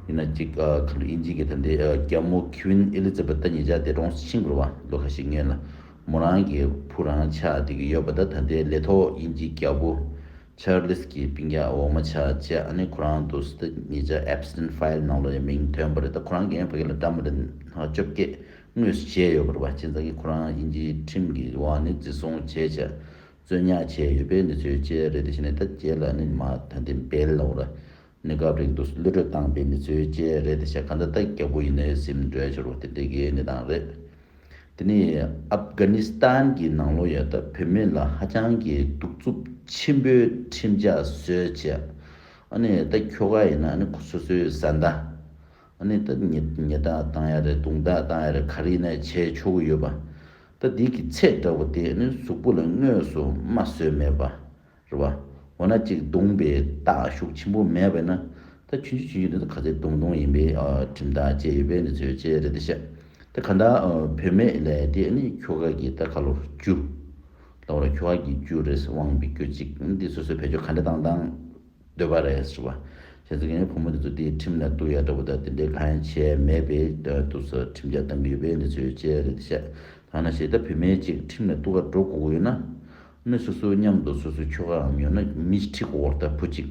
ཡིན་ན་གཅིག་ཁ་ལོ་དབྱིན་ཇི་གི་ད་ལྟའི་རྒྱལ་མོ་Queen Elizabeth ད་ཉེ་ཆར་འདས་གྲོངས་ཕྱིན་པ་རེད་བ། ལོ་ཁ་ཤས་སྔོན་ལ་མོ་རང་གི་བུ་རང་ཆགས་བསྡད་ཀྱི་ཡོད་པ། ད་ད་ལྟའི་ལས་ཐོག་དབྱིན་ཇི་རྒྱལ་པོ་ཆར་ལིས་ཀྱི་སྤུན་ཀྱག་འོག་མ་ཆགས་བྱས་ཨ་ནི་ཁོ་རང་དུ་ད་ཉེ་ཆར་Epstein File ནང་ལོགས་ཡང་མིང་ཐོན་པ་རེད། ད་ཁོ་རང་གིས་ཡང་ཕ་གི་ལ་འདྲ་མི་འདྲ་ལྔ་བཅོ་བརྒྱད་དངོས་སུ་བྱས་ཡོད་པ་རེད་བ། བྱས་ཙང་གི་ཁོ་རང་དབྱིན་ཇིའི་ཁྲིམས་ཀྱི་འོག་ནས་འཛིན་བཟུང་བྱས་བྱས་བཙོན་ཉར་བྱས་ཡོད་པའི་གནས་ཚུལ་བཅས་རེད། དེ་བཞིན་ནས་ད་རྗེས་ལ་ནི་མ་ད་ལྟའི་བྷེལ་ལ་འོ་ར་གནས་སྐབས་རིང་དུ་གློད་གྲོལ་བཏང་པའི་གནས་ཚུལ་བཅས་རེད་དེ་བྱས། གང་ལྟར་ད་རྒྱལ་པོ་ཡིན་ནའི་སིམ་འགྲོ་ཆོག་རོགས་དེ་འདྲའི་གི་གནས་སྟངས་རེད། དེ་ནས་ཨབ་གྷ་ནི་སི་ཐན་གྱི་ནང་ལོགས་ཡ་ད་བུད་མེད་ལ་ཧ་ཅང་གི་གདུག་རྩུབ་ཆེན་པོའི་ཁྲིམས་འཇགས་བཟོས་བྱས་ཨ་ནི་ད་ཁྱོ་ག་ཡིན་ན་ཨ་ནི་སོ་སོའི་བཟའ་ཟླ་ཨ་ནི་ད་ཉེས་ཉེས་རྡུང་བཏང་ཡ་རེད། རྡུང་རྡེག་བཏང་ཡ་རེད། ག་རེ་ཡིན་ན་བྱས་ཆོག་གི་ཡོད་པ། ད་འདི་གི་ཚད་འདྲ་བོ་དེ་ནི་གཟུགས་པོ་ལ་དངོས་སུ་རྨ་བཟོས་མེད་པ་རེད་བ། འོ་ན་གཅིག་རྡུང་པའི་རྟགས་ཤུགས་ཆེན་པོ་མེད་པས་ན་ད་ཆུང་ཆུང་ཆུང་ཆུང་དེ་ཚོ་ག་ཚོད་རྡུང་རྡུང་ཡིན་པའི་ཨ་ཁྲིམས་ཐག་བཅད་ཡོད་པའི་གནས་ཚུལ་བཅས་རེད་དེ་ཤག་དེ་ག་ད་ཨ་བུད་མེད་ལས་དེ་ནི་ཁྱོ་ག་གི་ད་ཁ་ལོ་རྒྱུ་ལ་བ་ལ་ཁྱོ་ག་གི་རྒྱུ་རེད། དབང་པའི་རྒྱུ་གཅིག་འདི་སོ་སོའི་བེད་སྤྱོད་ག་འདྲ་བཏང་བཏང་། འདོད་པ་རེད་ཟེར་བ། བྱས་ཙང་ངའི་བུ་མོ་དེ་ཚོ་དེའི་ཁྲིམས་ལ་གཏུག་ཡ་འདྲ་པོ་དང་དེ་འདྲའི་གང་ཡང་བྱས་མེད་པའི་འདུག་སེ་ཁྲིམས་འགལ་བཏང་གི་ཡོད་པའི་གནས་ཚུལ་བཅས་རེད་ཤག་ཐ་ན་ཞེ་ད་བུད་མེད་ཅིག་ཁྲིམས་ལ་གཏུག་ག་འགྲོ་དགོས་ཀྱི་ཡོད་ན། ནི་སོ་སོའི་མཉམ་དུ་སོ་སོའི་ཁྱོ་གའམ་ཡང་ན་མི་ཁྲིད་དགོས་ད་བུ་ཅིག་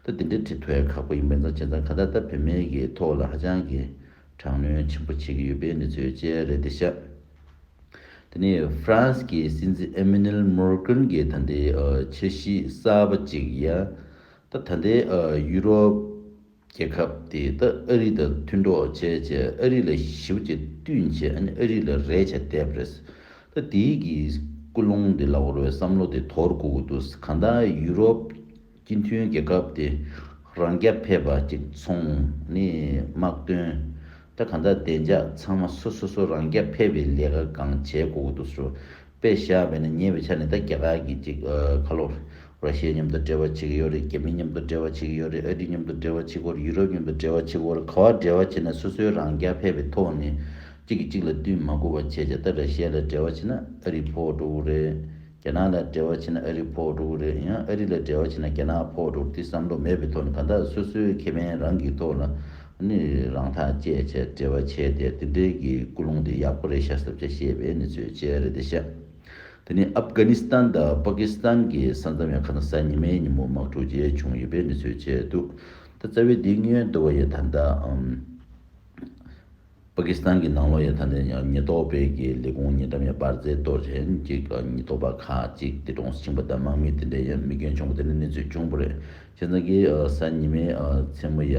ད་དེ་འདྲའི་ཁྲིད་ཐུབ་ཡ་ཁག་པོ་ཡིན་པ་ཙང་བྱས་ཙང་ག་ད་ད་བུད་མེད་ཀྱི་ཐོག་ལ་ཧ་ཅང་གི་དྲག་གནོན་ཆེན་པོ་བྱེད་ཀྱི་ཡོད་པའི་གནས་ཚུལ་བཅས་རེད་དེ་ཤག་དེ་ནས་ཧྥ་རན་སི་གི་སྲིད་འཛིན་ཨེ་མེ་ནུ་ཨེལ་མོ་ཀྲོན་གྱིས་ད་ལྟའི་ཨ་འཆར་གཞི་གསར་པ་ཅིག་ཡ། ད་ད་ལྟའི་ཨ་ཡུ་རོབ་རྒྱལ་ཁབ་དེ་ད་ཨ་རི་དང་མཐུན་གྲོགས་བྱས་བྱས་ཨ་རི་ལ་ཞེ་པོ་ཅིག་བསྟུན་བྱས་ཨ་ནི་ཨ་རི་ལ་རེ་བྱས་བསྡད་པ་རེད། ད་དེའི་གི་ཀུན་སློང་དེ་ལབ་དགོས་རེད་བསམ་བློ་དེ་དོར་དགོས་ཀྱི་འདུག་གང་ལྟར་ཡུ་རོབ་སྤྱི་མཐུན་རྒྱལ་ཁབ་དེ་རང་རྐྱ་འཕེར་བ་ཅིག་ཚོང་ནི་དམག་དོན་ད་གང་ལྟར་བདེ་འཇགས་ཚང་མ་སོ་སོ་སོ་རང་རྐྱ་འཕེར་བའི་ལས་ཀ་གང་བྱེད་དགོས་ཀྱི་འདུག་ཟེར། དཔེ་བཞག་པ་ཡིན་ན་ཉེ་བའི་ཆར་ནས་ད་རྒྱ་གར་གྱི་ཅིག་ཨ་ཁ་ལོ་ར་ཤི་ཡ་མཉམ་དུ་འབྲེལ་བ་བྱེད་ཀྱི་ཡོད་རེད། རྒྱ་མི་མཉམ་དུ་འབྲེལ་བ་བྱེད་ཀྱི་ཡོད་རེད། ཨ་རི་མཉམ་དུ་འབྲེལ་བ་བྱེད་ཀྱི་ཡོད་རེད། ཡུ་རོབ་མཉམ་དུ་འབྲེལ་བ་བྱེད་ཀྱི་ཡོད་རེད། ག་བ་འབྲེལ་བ་བྱེད་ན་སོ་སོའི་རང་རྐྱ་འཕེར་བའི་ཐོག་ནས་གཅིག་གིས་གཅིག་ལ་བསྟུན་མ་དགོས་པ་བྱས་བྱས་ད་ར་ཤི་ཡ་ལ་འབྲེལ་བ་བྱེད་ན་ཨ་རི་ཕོག་འགྲོ་གི་རེད། རྒྱ་ནག་ལ་འབྲེལ་བ་བྱེད་ན་ཨ་རི་ཕོག་འགྲོ་གི་རེད། ཡང་ཨ་རི་ལ་འབྲེལ་བ་བྱེད་ན་རྒྱ་ནག་ཕོག་འགྲོ་གི་རེད། དེ་བསམ་བློ་མེད་པའི་ཐོག་ནས་གང་ལྟར་སོ་སོའི་ཁེ་ཕན་རང་གི་ཐོག་ལ་ནི་རང་ཐག་བཅད་བྱས་འབྲེལ་བ་བྱས་ཏེ་དེ་འདྲའི་གི་ཀུན་སློང་དེ་ཡག་པོ་རེད་ཤག་ཟེར་བྱས་བཤད་པའི་གནས་ཚུལ་བཅས་རེད་དེ་ཤག་དེ་ནས་ཨབ་གྷ་ནི་སི་ཐན་དང་པ་ཀི་སི་ཐན་གྱི་ས་མཚམས་ཡང་ཁ་སང་གཟའ་ཉི་མའི་ཉིན་མོ་དམག་འཁྲུག་བཅས་བྱུང་ཡོད་པའི་གནས་ཚུལ་བཅས་འདུག་ད་རྩ་བའི་དེ་སྔོན་དུ་བ་ཡི་ད་ལྟ་ཨམ། པ་ཀི་སི་ཐན་གྱི་ནང་ལོགས་ཡ་ད་ལྟ་ཡང་ཉེན་རྟོག་པའི་གི་ལས་ཁུངས་ཉེ་འགྲམ་ཡ་འབར་རྫས་གཏོར་བྱས་ཀྱི་ཉེན་རྟོག་པ་ཁག་ཅིག་དེ་གྲོངས་ཕྱིན་པ་དང་དམག་མི་དེ་འདྲ་ཡང་མི་རྒན་བྱུང་བ་དེ་འདྲ་གནས་ཚུལ་བྱུང་བ་རེད། བྱས་ཙང་གི་གཟའ་ཉི་མའི་མཚན་མོ་ཡ་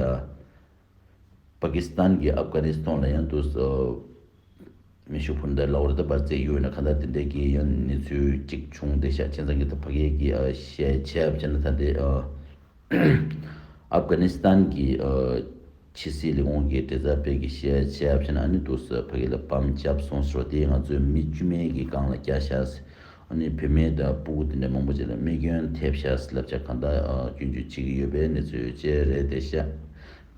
པ་ཀི་སི་ཐན་གྱི་ཨབ་གྷ་ནི་སི་ཐན་ལ་ཡང་དུ་མེ་ཤུགས་འཕུར་མདའ་ལ་འོར་ད་འབར་རྫས་གཡུག་ན་ག་འདྲ་དེ་འདྲ་གི་ཡང་གནས་ཚུལ་ཅིག་བྱུང་བསྡད་ཤག་བྱས་ཙང་གི་ད་ཕ་གི་གི་ཤེས་བྱས་བྱས་ན་ད་འདི། ཨབ་གྷ་ནི་སི་ཐན་གྱི་ཕྱི་སྲིད་ལས་ཁུངས་ཀྱི་དྲི་རྩད་པས་ཀྱི་བཤད་བྱས་པ་ན་ཨ་ནི་འདུག་ཟེར་ཕ་གི་ལ་བམ་བརྒྱབ་སོང་ཟེར་བ་དེ་ང་ཚོའི་མི་བཅུ་མའི་གི་སྒང་ལ་བརྒྱབ་ཤག་ཨ་ནི་བུད་མེད་དང་སྤུ་གུ་དེ་འདྲ་མང་པོ་ཅིག་ལ་རྨས་སྐྱོན་ཐེབས་ཤག་ལབ་བྱས་གང་ལྟར་སྐྱོན་བརྗོད་བྱེད་ཀྱི་ཡོད་པའི་གནས་ཚུལ་བཅས་རེད་དེ་ཤག་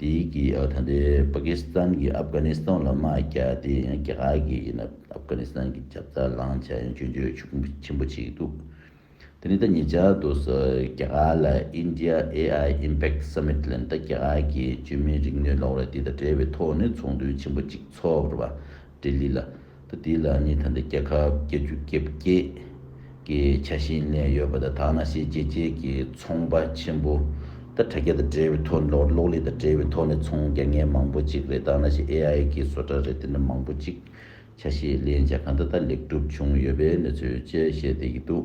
དེའི་གི་ད་ལྟའི་པ་ཀི་སི་ཐན་གྱི་ཨབ་གྷ་ནི་སི་ཐན་ལ་དམག་རྒྱག་དེ་ཡང་རྒྱ་གར་གྱི་ཡིན་ན་ཨབ་གྷ་ནི་སི་ཐན་གྱི་རྒྱབ་རྩ་ལངས་བྱས་ཡང་སྐྱོན་བརྗོད་ཤུགས་ཆེན་པོ་བྱེད་ཀྱི་འདུག་དེ་ནི་ད་ཉེ་ཆར་དུ་ས་རྒྱ་གར་ལ་India A I Impact Summit ལ་ད་རྒྱ་གར་གྱི་བཅོས་མིན་རིག་ནུས་ལ་འོ་ར་དེ་དང་འབྲེལ་བའི་ཐོག་ནས་ཚོགས་འདུ་ཆེན་པོ་གཅིག་ཚོགས་པ་རེད་པ། ལྡི་ལི་ལ། དེ་ལ་ནི་ད་ལྟ་རྒྱལ་ཁབ་བརྒྱད་ཅུ་གྱ་བརྒྱད་ཀྱི་ཆ་ཤས་ལེན་ཡོད་པ་དང་། དེ་ནང་བཞིན་རྒྱལ་སྤྱིའི་གི་ཚོང་པ་ཆེན་པོ་ད་དྲ་རྒྱ་དང་འབྲེལ་བའི་ཐོག་ནས། གློག་གློག་ཀླད་དང་འབྲེལ་བའི་ཐོག་ནས་ཚོང་རྒྱག་མཁན་མང་པོ་ཅིག་རེད། དེ་ནང་བཞིན་ཨེ་ཨའི་གི་བཟོ་གྲྭ་རེད། དེ་འདྲ་མང་པོ་ཅིག་ཆ་ཤས་ལེན་བྱས་གང་ལྟར་ད་ལེགས་གྲུབ་བྱུང་ཡོད་པའི་གནས་ཚུལ་བཅས་བཤད་བསྡད་ཀྱི་འདུག་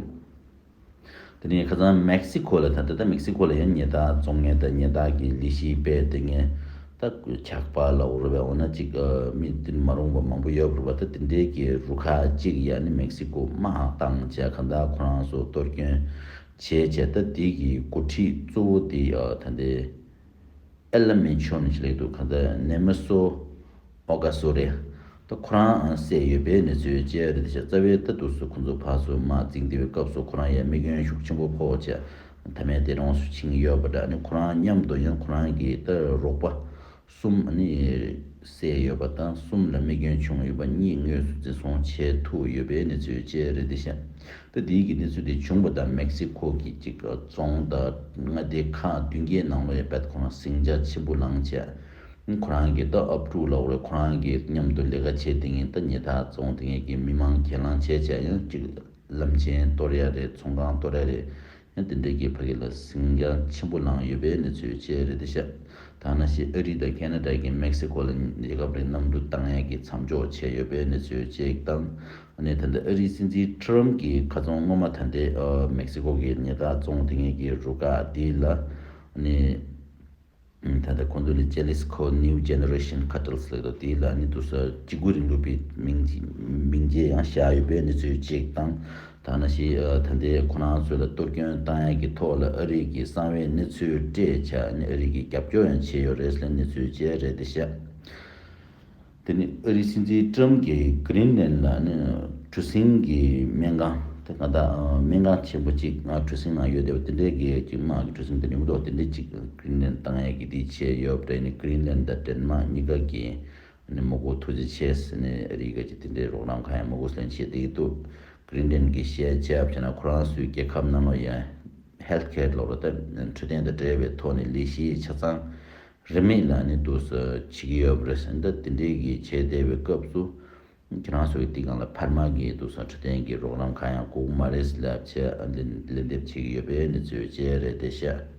དེ་ནས་ཁ་སང་མེག་སི་ཁོ་ལ། ད་ལྟ་ད་མེག་སི་ཁོ་ལ་ཡང་ཉལ་ཐ་བཙོང་མཁན་དང་ཉལ་ཐ་གི་ལས་གཞི་སྤེལ་བསྡད་མཁན། ད་ཇག་པ་ལབ་དགོས་རེད་པས། འོ་ན་ཅིག་ཨ་མི་དེ་མ་རུངས་པ་མང་པོ་ཡོད་རེད་པ། ད་དེ་འདྲའི་གི་རུ་ཁག་ཅིག་ཡ་ནི་མེག་སི་ཁོ་དམག་བཏང་བྱས་གང་ལྟར་ཁོ་རང་ཚོ་གཏོར་སྐྱོན་བྱས་བྱས། ད་དེ་གི་འགོ་ཁྲིད་གཙོ་བོ་དེ་ཨ་ད་ལྟའི་ཨེ་ལ་མེ་ཆོན་ཞིག་ལབ་འདུག་ག་ད་ནེ་མེ་སོ་ཨོ་ག་སོ་རེད། ད་ཁོ་རང་བསད་ཡོད་པའི་གནས་ཚུལ་བཅས་རེད་ཤག་རྩ་བའི་ད་དུས་སུ་ཁོ་ཚོ་ཕར་ཚུར་དམག་འཛིང་བསྡད་པའི་སྐབས་སུ་ཁོ་རང་ཡང་མི་རྒྱུད་ཤུགས་ཆེན་པོ་ཕོག་བྱས་མཐའ་མའི་བདེ་འགྲོ་སུ་ཕྱིན་ཡོད་པ་འདྲ། ཨ་ནི་ཁོ་རང་མཉམ་དུ་ཡང་ཁོ་རང་གི་ད་རོགས་པ་གསུམ་ཨ་ནི་བསད་ཡོད་པ་དང་། གསུམ་ལ་མི་རྒྱུད་བྱུང་ཡོད་པ། གཉིས་དངོས་སུ་འཛིན་བཟུང་བྱས་ཐུབ་ཡོད་པའི་གནས་ཚུལ་བཅས་རེད་ཤག་ད་དེའི་གི་གནས་ཚུལ་དེ་བྱུང་བ་དང་། མེག་སི་ཁོ་གི་ཅིག་རྫོང་དང་མངའ་སྡེ་ཁག་བདུན་བརྒྱད་ནང་ལོགས་ཡ་བད་ཁོ་རང་ཟིང་ཆ་ཆེན་པོ་ལངས་བྱས། ཁོ་རང་གི་ད་ཨབ་ཕྲུག་ལབ་དགོས་རེད། ཁོ་རང་གི་མཉམ་དུ་ལས་ཀ་བྱེད་བསྡད་མཁན་ད་ཉལ་ཐ་བཙོང་བསྡད་མཁན་གྱི་མི་མང་གྱེན་ལངས་བྱས་བྱས་ཡང་ཅིག་ལམ་ཆེན་གཏོར་ཡ་རེད། ཚོང་ཁང་གཏོར་ཡ་རེད། ཡང་དེ་འདྲའི་གི་ཕ་གི་ལ་ཟིང་ཆ་ཆེན་པོ་ལངས་ཡོད་པའི་གནས་ཚུལ་བཅས་རེད་ཤག་ད་ནང་བཞིན་ཨ་རི་དང་ཁེ་ན་ཌ་གིས་མེག་སི་ཁོ་ལ་རྒྱལ་ཁབ་རེ་གནམ་གྲུ་བཏང་ཡ་གི་མཚམས་འཇོག་བྱས་ཡོད་པའི་གནས་ཚུལ་བཅས་དང་། ཨ་ནི་ད་ལྟ་ཨ་རིའི་སྲིད་འཛིན་ཊརམ་གྱིས་ཁ་སང་སྔོན་མ་ད་ལྟའི་ཨ་མེག་སི་ཁོ་གི་ཉལ་ཐ་བཙོང་བསྡད་མཁན་གྱི་རུ་ཁག་འདི་ལ། ཨ་ནི་ད་ལྟ་ཁོང་ཚོ་ལ་ཇེ་ལི་སི་ཁོ་ནིའུ་ཇེ་ནེ་རེ་ཤན་ཁར་ཊེལ་ཟེར་འདུག་དེ་ལ་ནི་དུ་ས་ཅི་གུ་རིང་ལུགས་པའི་མིང་མིང་རྗེས་ཡང་བཞག་ཡོད་པའི་གནས་ཚུལ་གཅིག་དང་། ད་ནང་བཞིན་ཨ་ད་ལྟའི་ཁོ་རང་ཚོ་ལ་གཏོར་སྐྱོན་བཏང་ཡག་གི་ཐོག་ལ་ཨ་རི་གི་གསང་བའི་གནས་ཚུལ་སྤྲད་བྱས་ནི་ཨ་རི་གི་རྒྱབ་སྐྱོར་ཡང་བྱས་ཡོད་རེད་ཟེར་གནས་ཚུལ་བཅས་རེད་ཤག་དེ་ནི་ཨ་རིའི་སྲིད་འཛིན་ཊརམ་གྱིས་གྷི་རིན་ལན་ལ་ནི་གྲུ་གཟིངས་ཀྱི་སྨན་ཁང་། དེ་ག་ད་སྨན་ཁང་ཆེན་པོ་གཅིག་ང་གྲུ་གཟིངས་ནང་ཡོད་བསྡད་པ་དེ་འདྲའི་གི་ཅིག་དམག་གི་གྲུ་གཟིངས་དེ་འདྲ་མི་འདུག་དེ་འདྲའི་ཅིག་གྷི་རིན་ལན་བཏང་ཡག་གི་དེ་བྱས་ཡོད་པ་རེད། ནི་གྷི་རིན་ལན་དང་ཌེན་མཱག་གཉིས་ཀ་གིས་ནི་མོ་གོ་ཐུགས་རྗེ་ཆེ་ཟེར་ནས་ཨ་རི་ག་ཅིག་དེ་འདྲའི་རོགས་རམ་གང་ཡང་མོ་གོ་ལེན་བྱེད་བསྡད་ཀྱི་འདུག་གྷི་རིན་ལན་གྱིས་བཤད་བྱས་པ་བྱས་ན་ཁོ་རང་ཚོའི་རྒྱལ་ཁབ་ནང་ལ་ཡང་ཧེལ་ཐི་ཁེར་ལོག་ར་ད་འཕྲོད་བསྟེན་དང་འབྲེལ་བའི་ཐོག་ནས་ལས་གཞི་ཆ་ཚང་རིན་མེད་ལ་ནི་འདུག་ས་བྱེད་ཀྱི་ཡོད་པ་རེད་ཟེར། ད་དེ་འདྲའི་གི་བྱས་བསྡད་པའི་སྐབས་སུ་ཁྱེད་རང་ཚོ་གི་དེ་སྒང་ལ་ཕར་མ་གི་འདུག་ས་འཕྲོད་བསྟེན་གྱི་རོགས་རམ་གང་ཡང་དགོས་ཀྱི་མ་རེད་ལབ་བྱས་ལན་ལན་འདེབས་བྱེད་ཀྱི་ཡོད་པའི་གནས་ཚུལ་བཅས་རེད་བསྡད་ཤག